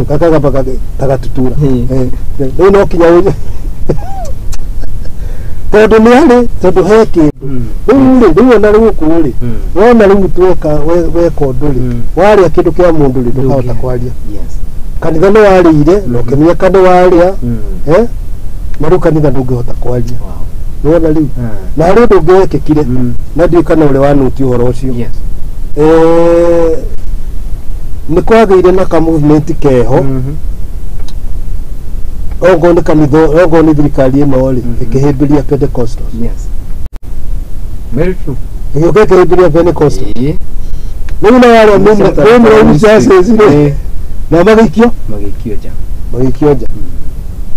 gakagamba ta gatutura. Rĩu no kinya tondũ nĩ arĩ tondũ he kĩndũ. Rĩu rĩ, rĩu ona rĩu gũkũ rĩ, wona rĩu tweka weka ũndũ rĩ, warĩa kĩndũ kĩa mũndũ rĩ, ndũkahota kwaria. Kanitha nĩ warĩire na ũkĩmenya kana warĩa, na rĩu kanitha ndũngĩhota kwaria. Nĩwona rĩu na harĩ ũndũ ũngĩ wekĩkire, na ndiũĩ kana ũrĩa wanuti ũhoro ũcio. Nĩ kwagĩire na ka movement keho, okorwo nĩ kanitha, okorwo nĩ thirikari ĩno rĩ, ĩkĩhĩmbĩria Pentecostals. Yes. Very true. Ĩgĩũka ĩkĩhĩmbĩria Pentecostals. Rĩu na arĩa mainline churches rĩ, na magĩikio Magĩikio nja. Magĩikio nja.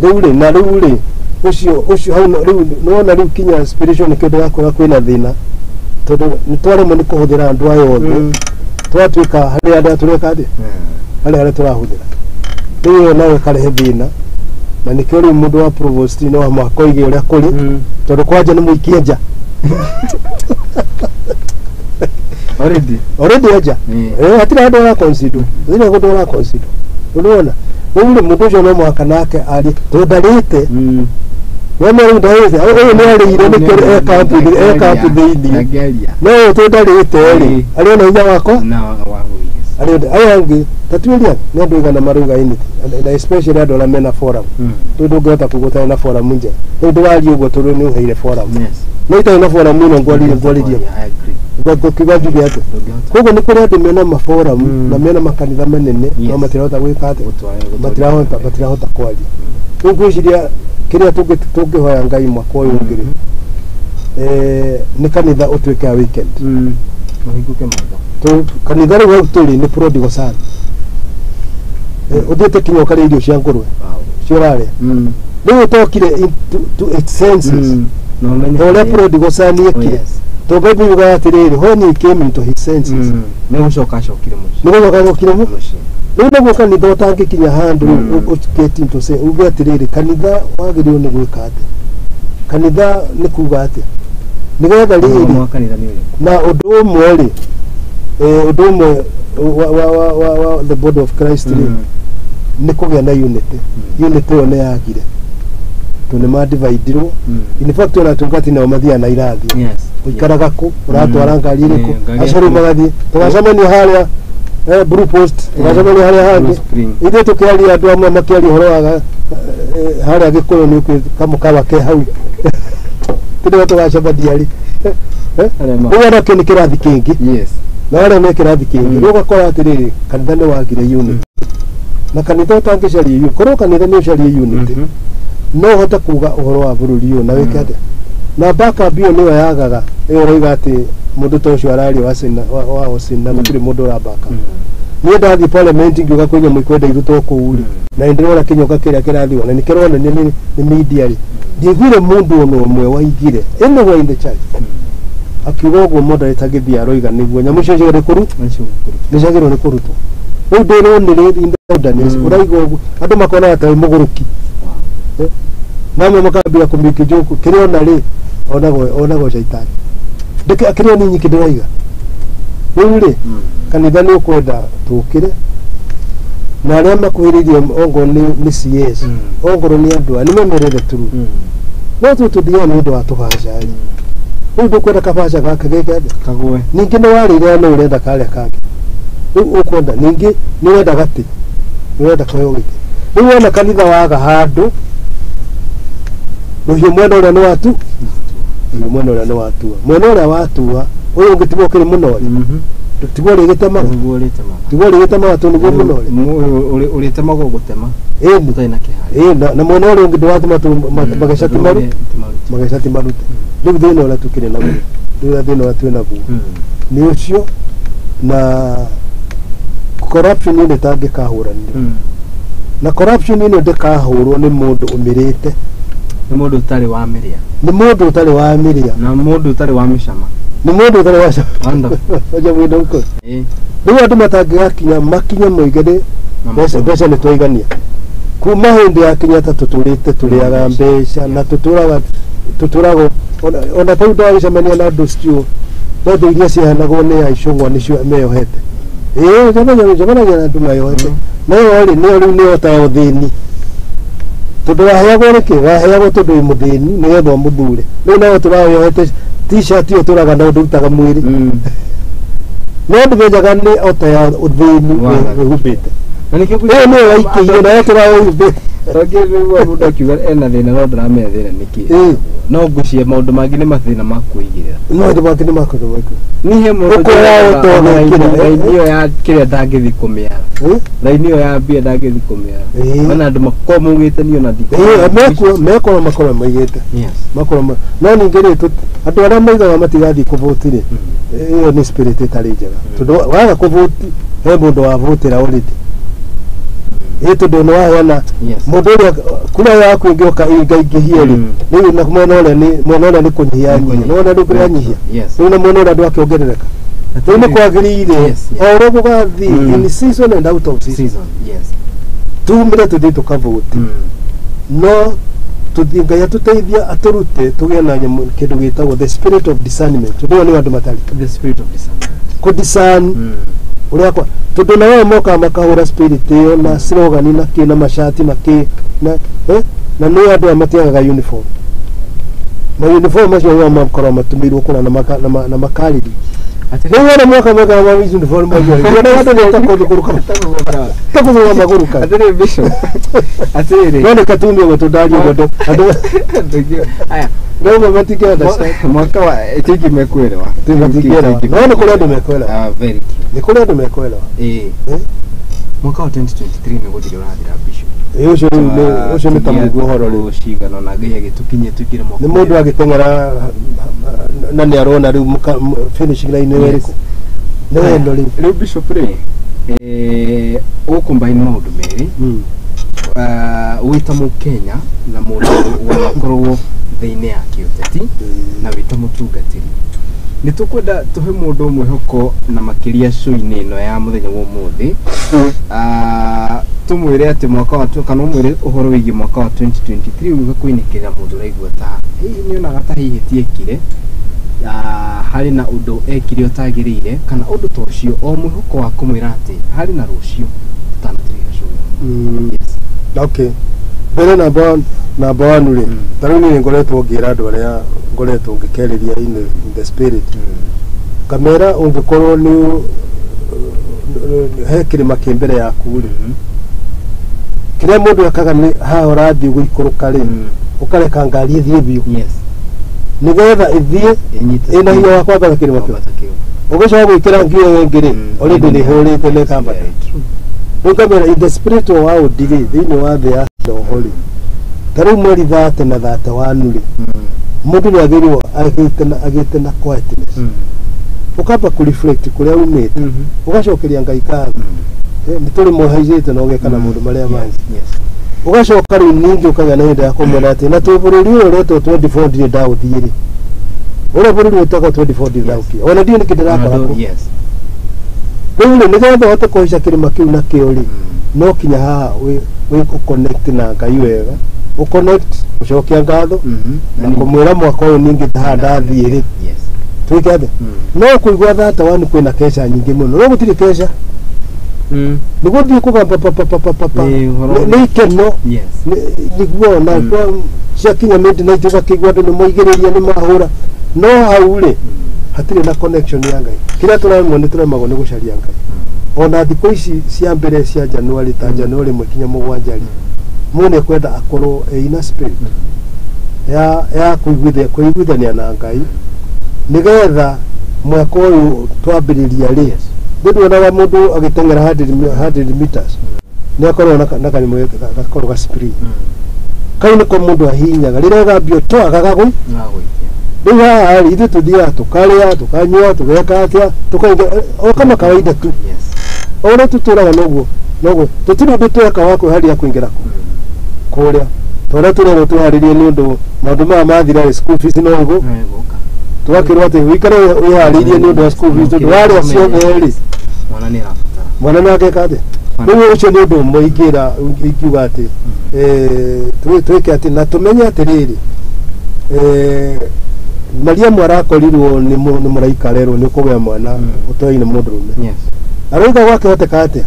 Rĩu rĩ, na rĩu rĩ, ũcio hau rĩu nĩwona rĩu kinya spiritual nĩkĩo ndĩrakwĩra kwĩna thĩna, tondũ nĩ twaremwo nĩ kũhũthĩra andũ aya othe. Twatuĩka harĩ arĩa tũreka atĩa, harĩ arĩa tũrahũthĩra. Rĩu ĩyo nayo ĩkarehe thĩna, na nĩkĩo rĩu mũndũ wa provost no mũhaka oige ũrĩa kũrĩ, tondũ kwanja nĩ mũikie nja. Already. Already nja. Hatirĩ handũ ũra consider, hatirĩ handũ ũra consider. Ũrona rĩu rĩ, mũndũ ũcio no mũhaka nake arie tondũ ndarĩte. Wona rĩu ndarĩte, ũyũ nĩ arĩire, nĩkĩo e kampu thĩiniĩ. Ndangĩaria. No ũyũ tondũ ndarĩte rĩ, arĩ ona hinya wakwa. Na wa yes. Arĩ aya angĩ tatuĩria nĩ andũ igana marauga anything, na especially andũ arĩa mena forum, tondũ ndũngĩhota kuga ũtarĩ na forum njega. Rĩu ndĩraria ũguo tondũ nĩ ũheire forum, no itarĩ na forum ĩno ngwarĩria. I agree. Ngũkiuga njuge atĩa? Ndũngĩhota. Koguo nĩ kũrĩ andũ mena maforum na mena makanitha manene, no matirahota gwĩka atĩa? Matirahota kwaria. Rĩu ngwĩciria kĩrĩa tũngĩhoya Ngai mwaka ũyũ ũngĩ rĩ, nĩ kanitha ũtuĩke a weekend. Ũhingũke maitho. Kanitha rĩu hau tũrĩ nĩ prodigal son. Ũthiĩte kinya ũkarĩa irio cia ngũrwe cio ũrarĩa. Rĩu ũtokire to its senses, Na ũmenye ta ũrĩa prodigal son ekire, tondũ Bible yugaga atĩrĩrĩ, when he came into his senses, Nĩ gũcoka acokire mũciĩ. Nĩ gũcoka acokire mũciĩ. Rĩu nĩguo kanitha ũtangĩkinya handũ get into say, uge atĩrĩrĩ, kanitha wagĩrĩirwo nĩ gwĩka atĩa, kanitha nĩ kuga atĩa, nĩgetha rĩrĩ Mũgomo wa kanitha nĩ ũrĩkũ? Na ũndũ ũmwe rĩ, ũndũ ũmwe wa the body of Christ rĩ, nĩ kũgĩa na unity. Unity ĩyo nĩ yagire tondũ nĩ madividirwo. In fact, ona atungati nao mathiaga na irathi. Ũikaraga kũ, ũratwara ngari ĩrĩkũ? Ngari Acio rĩu yaku. Magathiĩ tũgacemania harĩa Blue Post, tũgacemania harĩa hangĩ. Blue Spring. Ithuĩ tũkĩaria, andũ amwe makĩaria ũhoro wa harĩa Gĩkũyũ nĩ ũkwĩ kamũkawa ke hau tũrĩa tũgacemania rĩ. Arĩa Rĩu ona kĩu nĩ kĩrathi kĩngĩ. Na arĩa me kĩrathi kĩngĩ. Rĩu ũgakora atĩrĩrĩ, kanitha nĩ wagire unity, na kanitha ũtangĩcaria unity, korwo kanitha nĩ ũcarie unity, no ũhote kuga ũhoro wa bũrũri ũyũ na wĩke atĩa, na backup ĩyo nĩyo yagaga, ĩyo ũroiga atĩ mũndũ ta ũcio araria wa Sina wa Austin na gũtirĩ mũndũ ũrabaka. Niĩ ndathiĩ parliament ngiuga kwĩ nyamũ ikwenda irutwo kũu rĩ, na nĩ ndĩrona kĩnyoka kĩrĩa kĩrathiĩ na nĩ kĩronania nĩ media rĩ, ndiaiguire mũndũ ona ũmwe waigire anywhere in the church akiuga ũguo moderator agĩthiĩ aroiga nĩguo nyamũ icio ciagĩrĩirwo nĩ ciagĩrĩirwo nĩ kũrutwo. Rĩu ndĩronire in the wilderness, ũraigua ũguo andũ makonaga ta wĩ mũgũrũki. Na amwe makambia kũmĩki njoku kĩrĩa ona rĩ onagwo onagwo caitani ndĩke kĩrĩa ni nyingĩ ndĩraiga. Rĩu rĩ kanitha nĩ ũkwenda tũkĩre na arĩa makuhĩrĩirie ongorwo nĩ CS ongorwo nĩ andũ aya nĩ mamerere turu no tũ tũthiaga nĩ ũndũ wa tũbaca rĩ rĩu ndũkwenda kabaca gaka geke atĩa kagwe ningĩ nĩ warĩire no ũrenda karĩa kangĩ rĩu ũkwenda ningĩ nĩ ũrenda gatĩ nĩ ũrenda kũheo gĩtĩ rĩu wona kanitha waga handũ rũhiũ mwena ũrĩa nĩ watu rũhiũ mwena ũrĩa nĩ watua mwena ũrĩa watua ũyũ ũngĩ tiguo ũkĩrĩ mũno rĩ tiguo ũrĩgĩtemaga niguo ũrĩtemaga tiguo ũrĩgĩtemaga tondũ nĩguo mũno rĩ ũrĩtemagwo gũtema ĩni ũtarĩ na kĩharĩ ĩ na mwena ũrĩa ũngĩ ndũratema tu mageca ti maru mageca ti marute rĩu thĩna ũrĩa tũkĩrĩ naguo rĩu thĩna ũrĩa twĩ naguo nĩ ũcio na corruption ĩno ĩtangĩkahũranĩrwo na corruption ĩno ndĩkahũrwo nĩ mũndũ ũmĩrĩte nĩ mũndũ ũtarĩ wa mĩrĩa nĩ mũndũ ũtarĩ wa mĩrĩa na mũndũ ũtarĩ wa mĩcama nĩ mũndũ ũtarĩ wa Wonderful. cama huko Ĩ, rĩu andũ matangĩgakinya makinye moige nĩ na mbeca mbeca nĩ twaigania kuma hĩndĩ ya Kenyatta tũtũrĩte tũrĩaga mbeca na tũtũraga ona tau ndagĩcemania na andũ cio mbembe iria ciheanagwo nĩ aicũng'wa nĩcio meyohete ĩĩ njemanagia na andũ meyohete nayo rĩ nĩyo rĩu nĩyo ta ya ũthĩni tondũ waheagwo nĩkĩ waheagwo tondũ wĩ mũthĩni nĩgetha ũmũthure rĩu nayo tũrayohete t-shirt ĩyo tũraga na ndũrutaga mwĩrĩ no ndĩmenyaga nĩ ota ya ũthĩni wĩhumbĩte na nĩkĩo ĩyo nĩyo waikĩire nayo tũrayohumbĩte tũngĩigua mũndũ akiuga ena thĩna no ndaramenya thĩna nĩkĩ Ĩ. no ngwĩciria maũndũ mangĩ nĩ mathĩna ma kwĩigĩrĩra no andũ mangĩ nĩ makũthũka niĩ he mũndũ Ũkoya njũraga ũtoge kĩrĩa, raini ĩyo ya kĩrĩa ndangĩthiĩ kũmĩara Eh? raini ĩyo ya mbia ndangĩthiĩ kũmĩara Ĩ. ona andũ makorwo maugĩte niĩ ona Ĩ, mekwo makorwo maigĩte Yes. makorwo no ningĩ rĩ andũ arĩa maigaga matigathiĩ kũvũti rĩ ĩyo nĩ spirit ĩtarĩ njega tondũ waga kũvũti he mũndũ wavũtĩra already ĩ tondũ nĩ waheana Yes. mũndũ ũrĩa kura yaku ĩngĩũka ĩingaingĩhie rĩ rĩu na mwena ũrĩa nĩ mwena ũrĩa nĩ kũnyihia nyihia nĩwona rĩu kũranyihia Yes. rĩu na mwena ũrĩa ndwakĩongerereka rĩu nĩ kwagĩrĩire Yes, yes. o ũrĩa gũgathiĩ in season and out of season Season. Yes. tumire tũthiĩ tũkavũti no tũthiĩ Ngai atũteithia atũrute tũgĩe na nyamũ kĩndũ gĩtagwo the spirit of discernment tondũ ĩyo nĩ andũ matarĩ The spirit of discernment. kũ discern ũrĩa kwa tondũ nao mokaga makahũra spirit ĩyo na slogan na kĩ na macati na kĩ na na nĩ andũ aya matiagaga uniform ma uniform macio nĩo makoragwo matumĩirwo kũna na makariri rĩu wona mwaka mekaga ma uniform macio rĩ wona andũ nĩ takũgũrũka takũgũrũka magũrũka Atĩrĩ bishop. Atĩrĩrĩ. no nĩ katumia ũguo tũndaria ũguo andũ Aya. rĩu matingĩenda Mwaka wa tingi mekuelewa. matingĩelewa no nĩ kũrĩ andũ mekuelewa Ah, very true. nĩ kũrĩ andũ mekuelewa Eh. Eh? Mwaka wa 2023 nĩ gũthira ũrathira bishop. Ĩ, ũcio rĩu ũcio nĩ ta mũigua ũhoro rĩu cigana na Ngai agĩtũkinyie tũingĩre mwaka nĩ mũndũ agĩteng'era na nĩ arona rĩu finishing line nĩ ĩrĩkũ nĩ wendo rĩu rĩu bishop rĩ ũgũcombine maũndũ merĩ wĩ ta mũkenya na mũndũ wanakorwo thĩinĩ ya kĩũteti na wĩ ta mũtungatĩri nĩ tũkwenda tũhe mũndũ mwĩhoko na makĩria show-inĩ ĩno ya mũthenya wa ũmũthĩ tũmwĩre atĩ mwaka wa kana ũmwĩre ũhoro wĩgiĩ mwaka wa 2023 ũgĩũka kũinĩkĩrĩra mũndũ ũraigua ta hihi nĩonaga ta hihi tiekire harĩ na ũndũ ekire ũtagĩrĩire kana ũndũ ta ũcio o mwĩhoko wa kũmwĩra atĩ harĩ na rũciũ tũtanatũiga show ĩno. Yes. Okay mbere namba one rĩ ta rĩu niĩ ngoretwo ngĩra andũ arĩa ngoretwo ngĩkerĩria in the spirit ngamera ũngĩkorwo nĩ he kĩrĩma kĩ mbere yaku rĩ kĩrĩa mũndũ ekaga nĩ haha ũrathiĩ gũikũrũka rĩ ũkareka ngari ĩthiĩ biũ Yes. nĩgetha ĩthiĩ ĩna hinya wa kwambata kĩrĩma kĩu ũgĩcoka gwĩkĩra ngia ĩyo ĩngĩ rĩ already nĩ ĩhũrĩte na ĩkambata rĩu ngamera in the spiritual world rĩ thĩinĩ wa thĩ ya roho rĩ ta rĩu mweri 30 na 31 rĩ mũndũ nĩ agĩrĩirwo agĩte na quietness ũkamba kũ reflect kũrĩa umĩte ũgacokeria Ngai ngatho nĩ tũrĩ mũhaicĩte na ũgeka na maũndũ marĩa mangĩ ũgacoka rĩu ningĩ ũkagĩa na hĩndĩ ya kũmwĩra atĩ na twĩ bũrũri ũyũ ũretwo 24 ndirĩ ndaũthiĩ rĩ ũrĩa bũrũri ũtagwo 24 ndirĩ ndaũkinya ona ndiũĩ nĩkĩ ndĩrakora kũ rĩu rĩ nĩgetha ũhote kũhaica kĩrĩma kĩu nakĩo rĩ no kinya haha wĩ connect na Ngai wega ũconnect gũcokia ngatho na kũmwĩra mwaka ũyũ ningĩ haha ndathiĩ rĩ Twĩke atĩa? No kũigua thata wani kwĩna keca nyingĩ mũno, no gũtirĩ keca. Nĩ gũthiĩ kũgamba pa pa pa pa pa pa. Nĩ ikeno. Nĩguo na ciakinya midnight ũgakĩigua andũ nĩ moigĩrĩria, nĩ mahũra, no hau rĩ hatirĩ na connection ya Ngai. Kĩrĩa tũraremwo nĩ tũremagwo nĩ gũcaria Ngai. Ona thikũ ici cia mbere cia January, ta January 1 nginya 7 rĩ, mũndũ nĩ ekwenda akorwo ĩna spirit ya kũiguithania na Ngai, nĩgetha mwaka ũyũ twambĩrĩria rĩ, nĩ nduonaga mũndũ agĩteng'era 100 meters nĩ akorwo na kanyamũ gakorwo ga spring kau, nĩko mũndũ ahinyaga rĩrĩa gambio twa gagagũi. Rĩu haha rĩ, ithuĩ tũthiaga tũkarĩa, tũkanyua, tũgeka atĩa, tũkaingĩra o kama kawaida tu. O ũrĩa tũtũraga noguo noguo, tũtirĩ ũndũ tweka wa kwĩharĩria kũingĩra kũrĩa, ta ũrĩa tũrerwo twĩharĩrie nĩ ũndũ maũndũ maya mathira rĩ, school fees no ĩgũ tũgakĩrwo atĩ ũikare wĩharĩirie nĩ ũndũ wa school fees, tondũ warĩa ciothe rĩ, mwana nĩ arabatara. Mwana nĩ ageka atĩa? Rĩu ũcio nĩ ũndũ ũmwe ingĩra ingiuga atĩ twĩke atĩ na tũmenye atĩrĩrĩ, Mariamu arakorirwo nĩ mũraika arerwo nĩ ũkũgĩa mwana ũtoĩ-inĩ mũndũrũme. Aroiga gwakĩhoteka atĩa?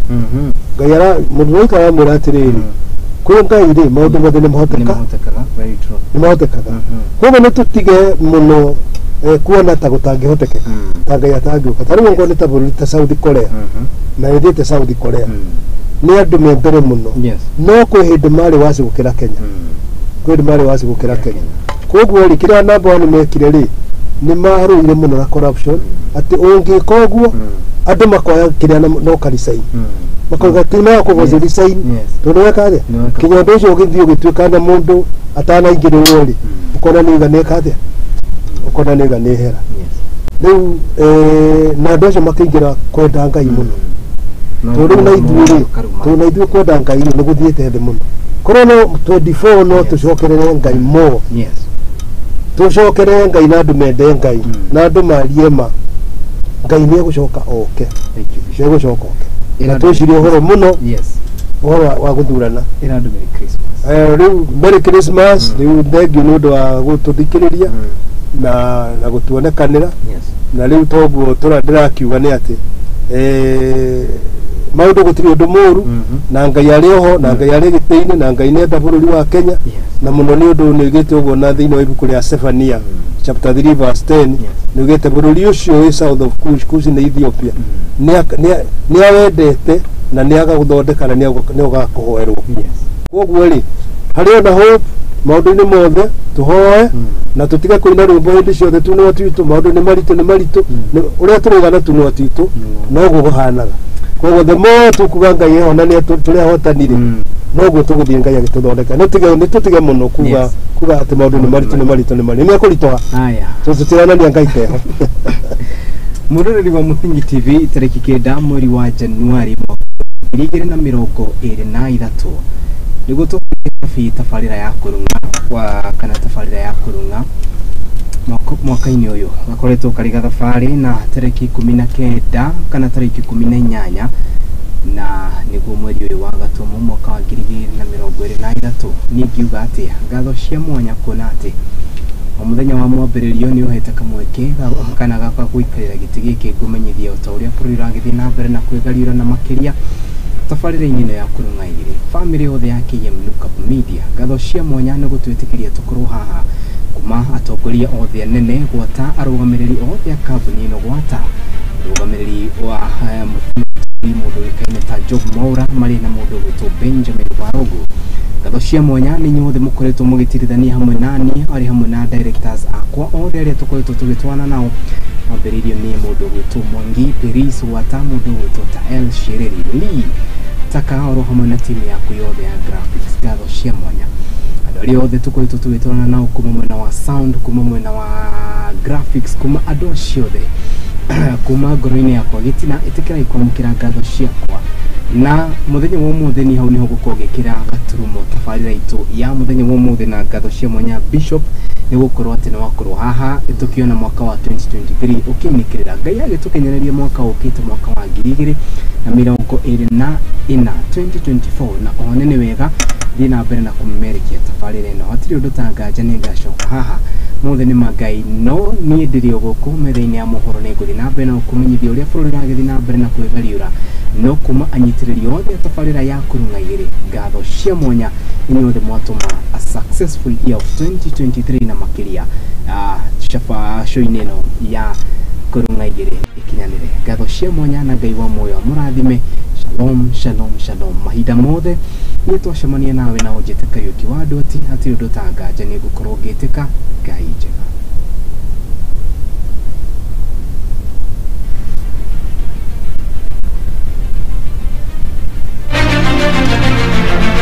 Ngai ara mũndũ mũraika aramwĩra atĩrĩrĩ, kwĩ Ngai rĩ, maũndũ mothe nĩ mahoteka. Mahotekaga, very true. Nĩ mahotekaga. Koguo nĩ tũtige mũno kuona ta gũtangĩhotekeka, ta Ngai atangĩũka. Ta rĩu okorwo nĩ ta bũrũri ta South Korea, na ĩthiĩte South Korea, nĩ andũ me mbere mũno, no kwĩ hĩndĩ marĩ waci gũkĩra Kenya. Kwĩ hĩndĩ marĩ waci gũkĩra Kenya. Koguo rĩ, kĩrĩa number one mekire rĩ, nĩ marũire mũno na corruption, atĩ ũngĩka ũguo, andũ makoya kĩrĩa no ka resign, makauga ti no kũgoca resign, tondũ weka atĩa? Nĩ weka. Kinya ũndũ ũcio ũgĩthiĩ ũgĩtuĩka na mũndũ atanaingĩrĩrwo rĩ, ũkona nĩ iga nĩka atĩa, ũkona nĩ iga nĩ hera. Rĩu na andũ acio makĩingĩra kwenda Ngai mũno. Tondũ rĩu na ithuĩ rĩ, tondũ na ithuĩ kwenda Ngai rĩ, nĩ gũthiĩte thĩ mũno. Korwo no 24 no tũcokerere Ngai more, tũcokerere Ngai na andũ mende Ngai na andũ marie ma, Ngai nĩ egũcoka oke. Thank you, Bishop. Nĩ egũcoka oke na twĩcirie ũhoro mũno, ũhoro wa gũthurana. Ĩra andũ Merry Christmas. Rĩu Merry Christmas. Rĩu thengiũ nĩ ũndũ wa gũtũthikĩrĩria na gũtuonekanĩra. Na rĩu toguo tũra ndĩrakiuga nĩ atĩ maũndũ gũtirĩ ũndũ mũru, na Ngai arĩ oho, na Ngai arĩ gĩtĩ-inĩ, na Ngai nĩenda bũrũri wa Kenya. Na mũno nĩ ũndũ nĩ ugĩte ũguo na thĩinĩ wa ibuku rĩa Zephania chapter 3 verse 10, nĩ ugĩte bũrũri ũcio wĩ south of Kush, Kush nĩ Ethiopia, nĩ awendete na nĩ agagũthondeka na nĩ ũgakũhoerwo. Koguo rĩ, harĩ ona hope maũndũ-inĩ mothe, tũhoe na tũtige kũina rwĩmbo hĩndĩ ciothe tunua twitũ, maũndũ nĩ maritũ, nĩ maritũ. Ũrĩa tũrauga na tunua twitũ noguo kũhanaga. Koguo the more tũkuga Ngai eho na nĩ tũrĩ ahotani rĩ, noguo tũgũthiĩ Ngai agĩtũthondeka. Nĩ tũtige mũno kuga kuga atĩ maũndũ nĩ maritũ, nĩ maritũ, nĩ maritũ, nĩ mekũritũha. Haya. Tũtironania Ngai teho. Mũroreri wa Mũthingi TV, tarĩki 9 mweri wa Januari mwaka 2023 nĩguo tũkĩrabi tabarĩra ya kũrung'a wa kana tabarĩra ya kũrung'a mwaka-inĩ ũyũ gakoretwo karĩ gathabarĩ na tarĩki 19 kana tarĩki 18, na nĩguo mweri ũyũ wa Gatumu mwaka wa 2023. Niĩ ngiuga atĩa, ngatho cia mwanya kuona atĩ o mũthenya wa mwambĩrĩrio nĩ ũhete kamweke kana gaka gũikarĩra gĩtĩ gĩkĩ ngũmenyithia o ta ũrĩa bũrũri ũragĩthiĩ na mbere na kwĩgariũra, na makĩria tabarĩra-inĩ ĩno ya kũrung'a igĩrĩ. Bamĩrĩ yothe ya KM Lookup Media, ngatho cia mwanya nĩ gũtwĩtĩkĩria tũkorwo haha, kuma atongoria othe anene gwata arũgamĩrĩri othe a kambuni ĩno, gwata mũrũgamĩrĩri wa mũndũ ũĩkaine ta Job Mwaura marĩ na mũndũ ũgwĩtwo Benjamin Warogo. Ngatho cia mwanya nĩ inyuothe mũkoretwo mũgĩtirithania hamwe nani, arĩ hamwe na directors akwa othe arĩa tũkoretwo tũgĩtwana nao, mwambĩrĩirio nĩ mũndũ ũgwĩtwo Mwangi Peris, gwata mũndũ ũgwĩtwo Tael Shireri Lee Taka, oro hamwe na timu yaku yothe ya graphics. Ngatho cia mwanya andũ arĩa othe tũkoretwo tũgĩtwarana nao, kuma mwena wa sound, kuma mwena wa graphics, kuma andũ acio othe, kuma ngoro-inĩ yakwa gĩtina, ĩtĩkĩrai kwamũkĩra ngatho ciakwa. Na mũthenya wa ũmũthĩ ni hau niho gũkorwo ngĩkĩra gaturumo tabarĩra itũ ya mũthenya wa ũmũthĩ, na ngatho cia mwanya Bishop nĩ gũkorwo atĩ nĩ wakorwo haha tũkĩona mwaka wa 2023 ũkĩinĩkĩrĩra. Ngai agĩtũkenyereria mwaka ũkĩte, mwaka wa 2024, 2024, na one nĩ wega thiĩ na mbere na kũmemerekia tabarĩra ĩno. Hatirĩ ũndũ ta nganja nĩ ngacoka haha. Mothe nĩ ma Ngai, no niĩ ndĩrĩ o gũkũ metha-inĩ ya mohoro, nĩ ngũthiĩ na mbere na gũkũmenyithia ũrĩa bũrũri ũragĩthiĩ na mbere na kwĩgariũra. No kuma anyitĩrĩri othe a tabarĩra ya Kurung'a Igĩrĩ, ngatho cia mwanya inyuothe mwatũma a successful year of 2023 na makĩria caba show-inĩ ĩno ya Kurung'a Igĩrĩ ikinyanĩre. Ngatho cia mwanya na Ngai wa muoyo amũrathime. Shalom, shalom, shalom. Mahinda mothe niĩ twacemania nawe na ũnjĩte Kariũki wa Ndwati, hatirĩ ũndũ ta nganja nĩ ngũkorwo ngĩtĩka Ngai njega.